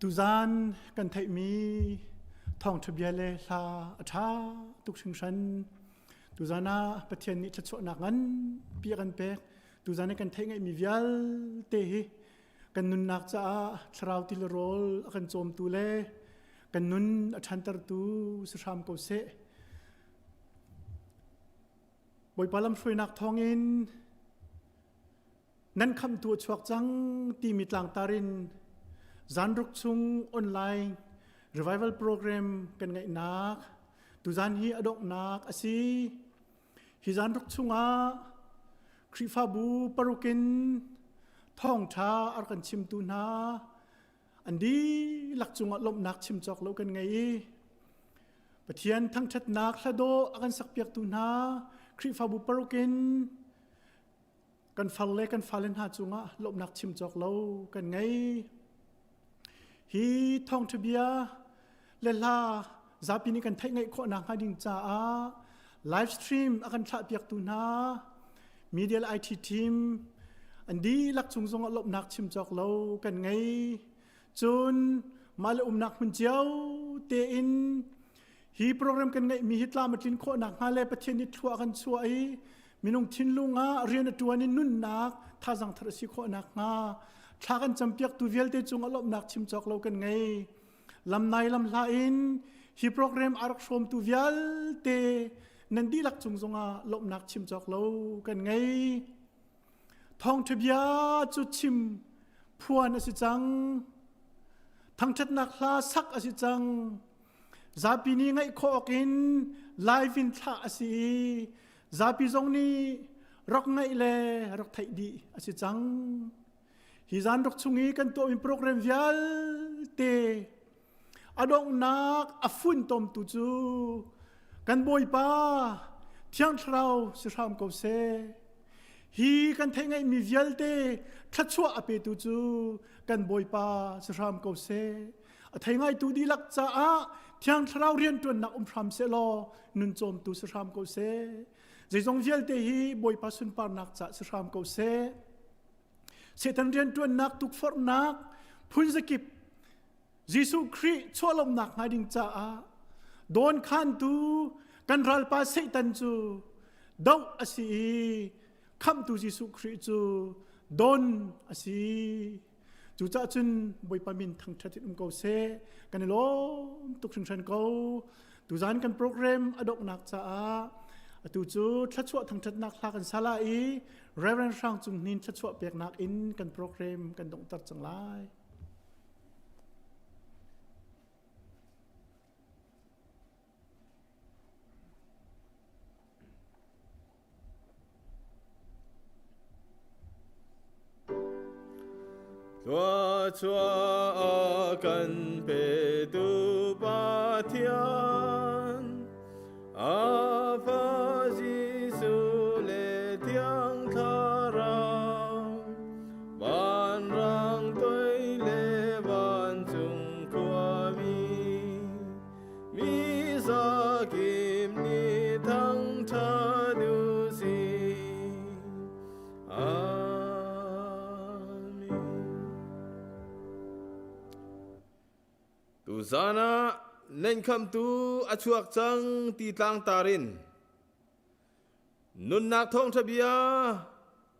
Tuzan kan theihmi thawngṭha bia le hla a ṭha tuk hringhran. Tuzan ah Pathian nih thluachuahnak nganpi a kan pek. Tuzan i kan theih ngaihmi vialte hi kan nunnak caah thlarau ti le rawl a kan cawmtu le kan nun a ṭhantertu si hram ko seh. Bawipa lamhruainak thawngin nan khamhtu a chuak cang timi tlangtar in zanruk chung online revival program kan ngeihnak tuzan hi a donghnak a si. Hi zanruk chungah Khrihfabu paruk in thawngṭha a rak kan chimtu hna an dihlak cungah lawmhnak chim cawk lo kan ngei i Pathian thangṭhatnak hladawh a kan sakpiaktu hna Khrihfabu paruk in kan far le kan fale hna cungah lawmhnak chim cawk lo kan ngei. Hi thawngṭha bia le hla zapi nih kan theih ngaih khawh nakhnga ding caah live stream a kan thlahpiaktu hna media le IT team an dihlak cung zongah lawmhnak chim cawk lo kan ngei. Cun mah le umnak hmun cio tein hi program kan ngeihmi hi tlam a tlin khawh nakhnga le Pathian nih thlua kan chuah i minung thinlung ah rian a ṭuan in nunnak thazang thar a si khawh nakhnga thla kan campiaktu vialte cung ah lawmhnak chim cawk lo kan ngei. Lamnai lamhla in hi program a rak hrawmtu vialte nan dihlak cung zongah lawmhnak chim cawk lo kan ngei. Thawngṭha bia cu chim phuan a si cang. Thangṭhatnak hla sak a si cang. Zapi nih ngaih khawh awkin live in thlah a si i zapi zong nih rak ngaih le rak theih dih a si cang. Hi zan ruk chung i kan tuahmi program vialte a donghnak a funtomtu cu kan Bawipa Thiang Thlarau si hram ko seh. Hi kan theih ngaihmi vialte thluachuah a petu cu kan Bawipa si hram ko seh. A thei ngaitu dihlak caah Thiang Thlarau rianṭuannak um hram seh law nun cawmtu si hram ko seh. Zeizong vialte hi Bawipa sunparnak caah si hram ko seh. Satan rianṭuannak tukforhnak phunzakip Jesuh Khrih chuahlawmnak hnga ding caah dawnkhantu kan ralpa Satan cu doh a si i khamhtu Jesuh Khrih cu don a si. Cucaah cun Bawipa min thangṭhat in um ko seh. Kan i lawm tuk hringhran ko. Tuzan kan program a donghnak caah atu cu thluachuah thangṭhatnak hla kan sa lai i Reverend Hrang Cung Hnin thluachuah peknak in kan program kan donghter cang lai. Thluachuah a kan petu Pathian, a Fa Jesuh le Thiang Thlarau, vanrang toi le vancung khuami, mi zakim nih thangṭhat u sih. Amen. Tuzan ah nan khamtu a chuak cang ti tlangtar in nunnak thawngṭha bia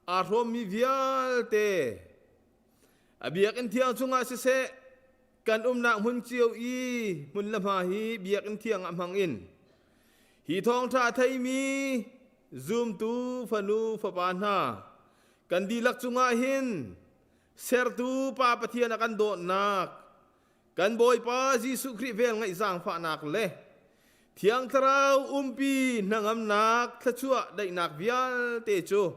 aa hrawmmi vialte a biakinn thiang chungah siseh kan umnak hmun cio i hmun le hma hi biakinn thiang ah hmang in hi thawngṭha a theimi zumtu fanu fapa hna kan dihlak cungah hin sertu Pa Pathian a kan dawtnak kan Bawipa Jesuh Khrih vel ngaih zaangfahnak le Thiang Thlarau umpi hnangamnak thluachuah daihnak vialte cu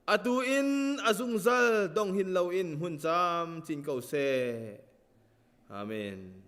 atu in a zungzal dong hin loin hmun camcin ko seh. Amen.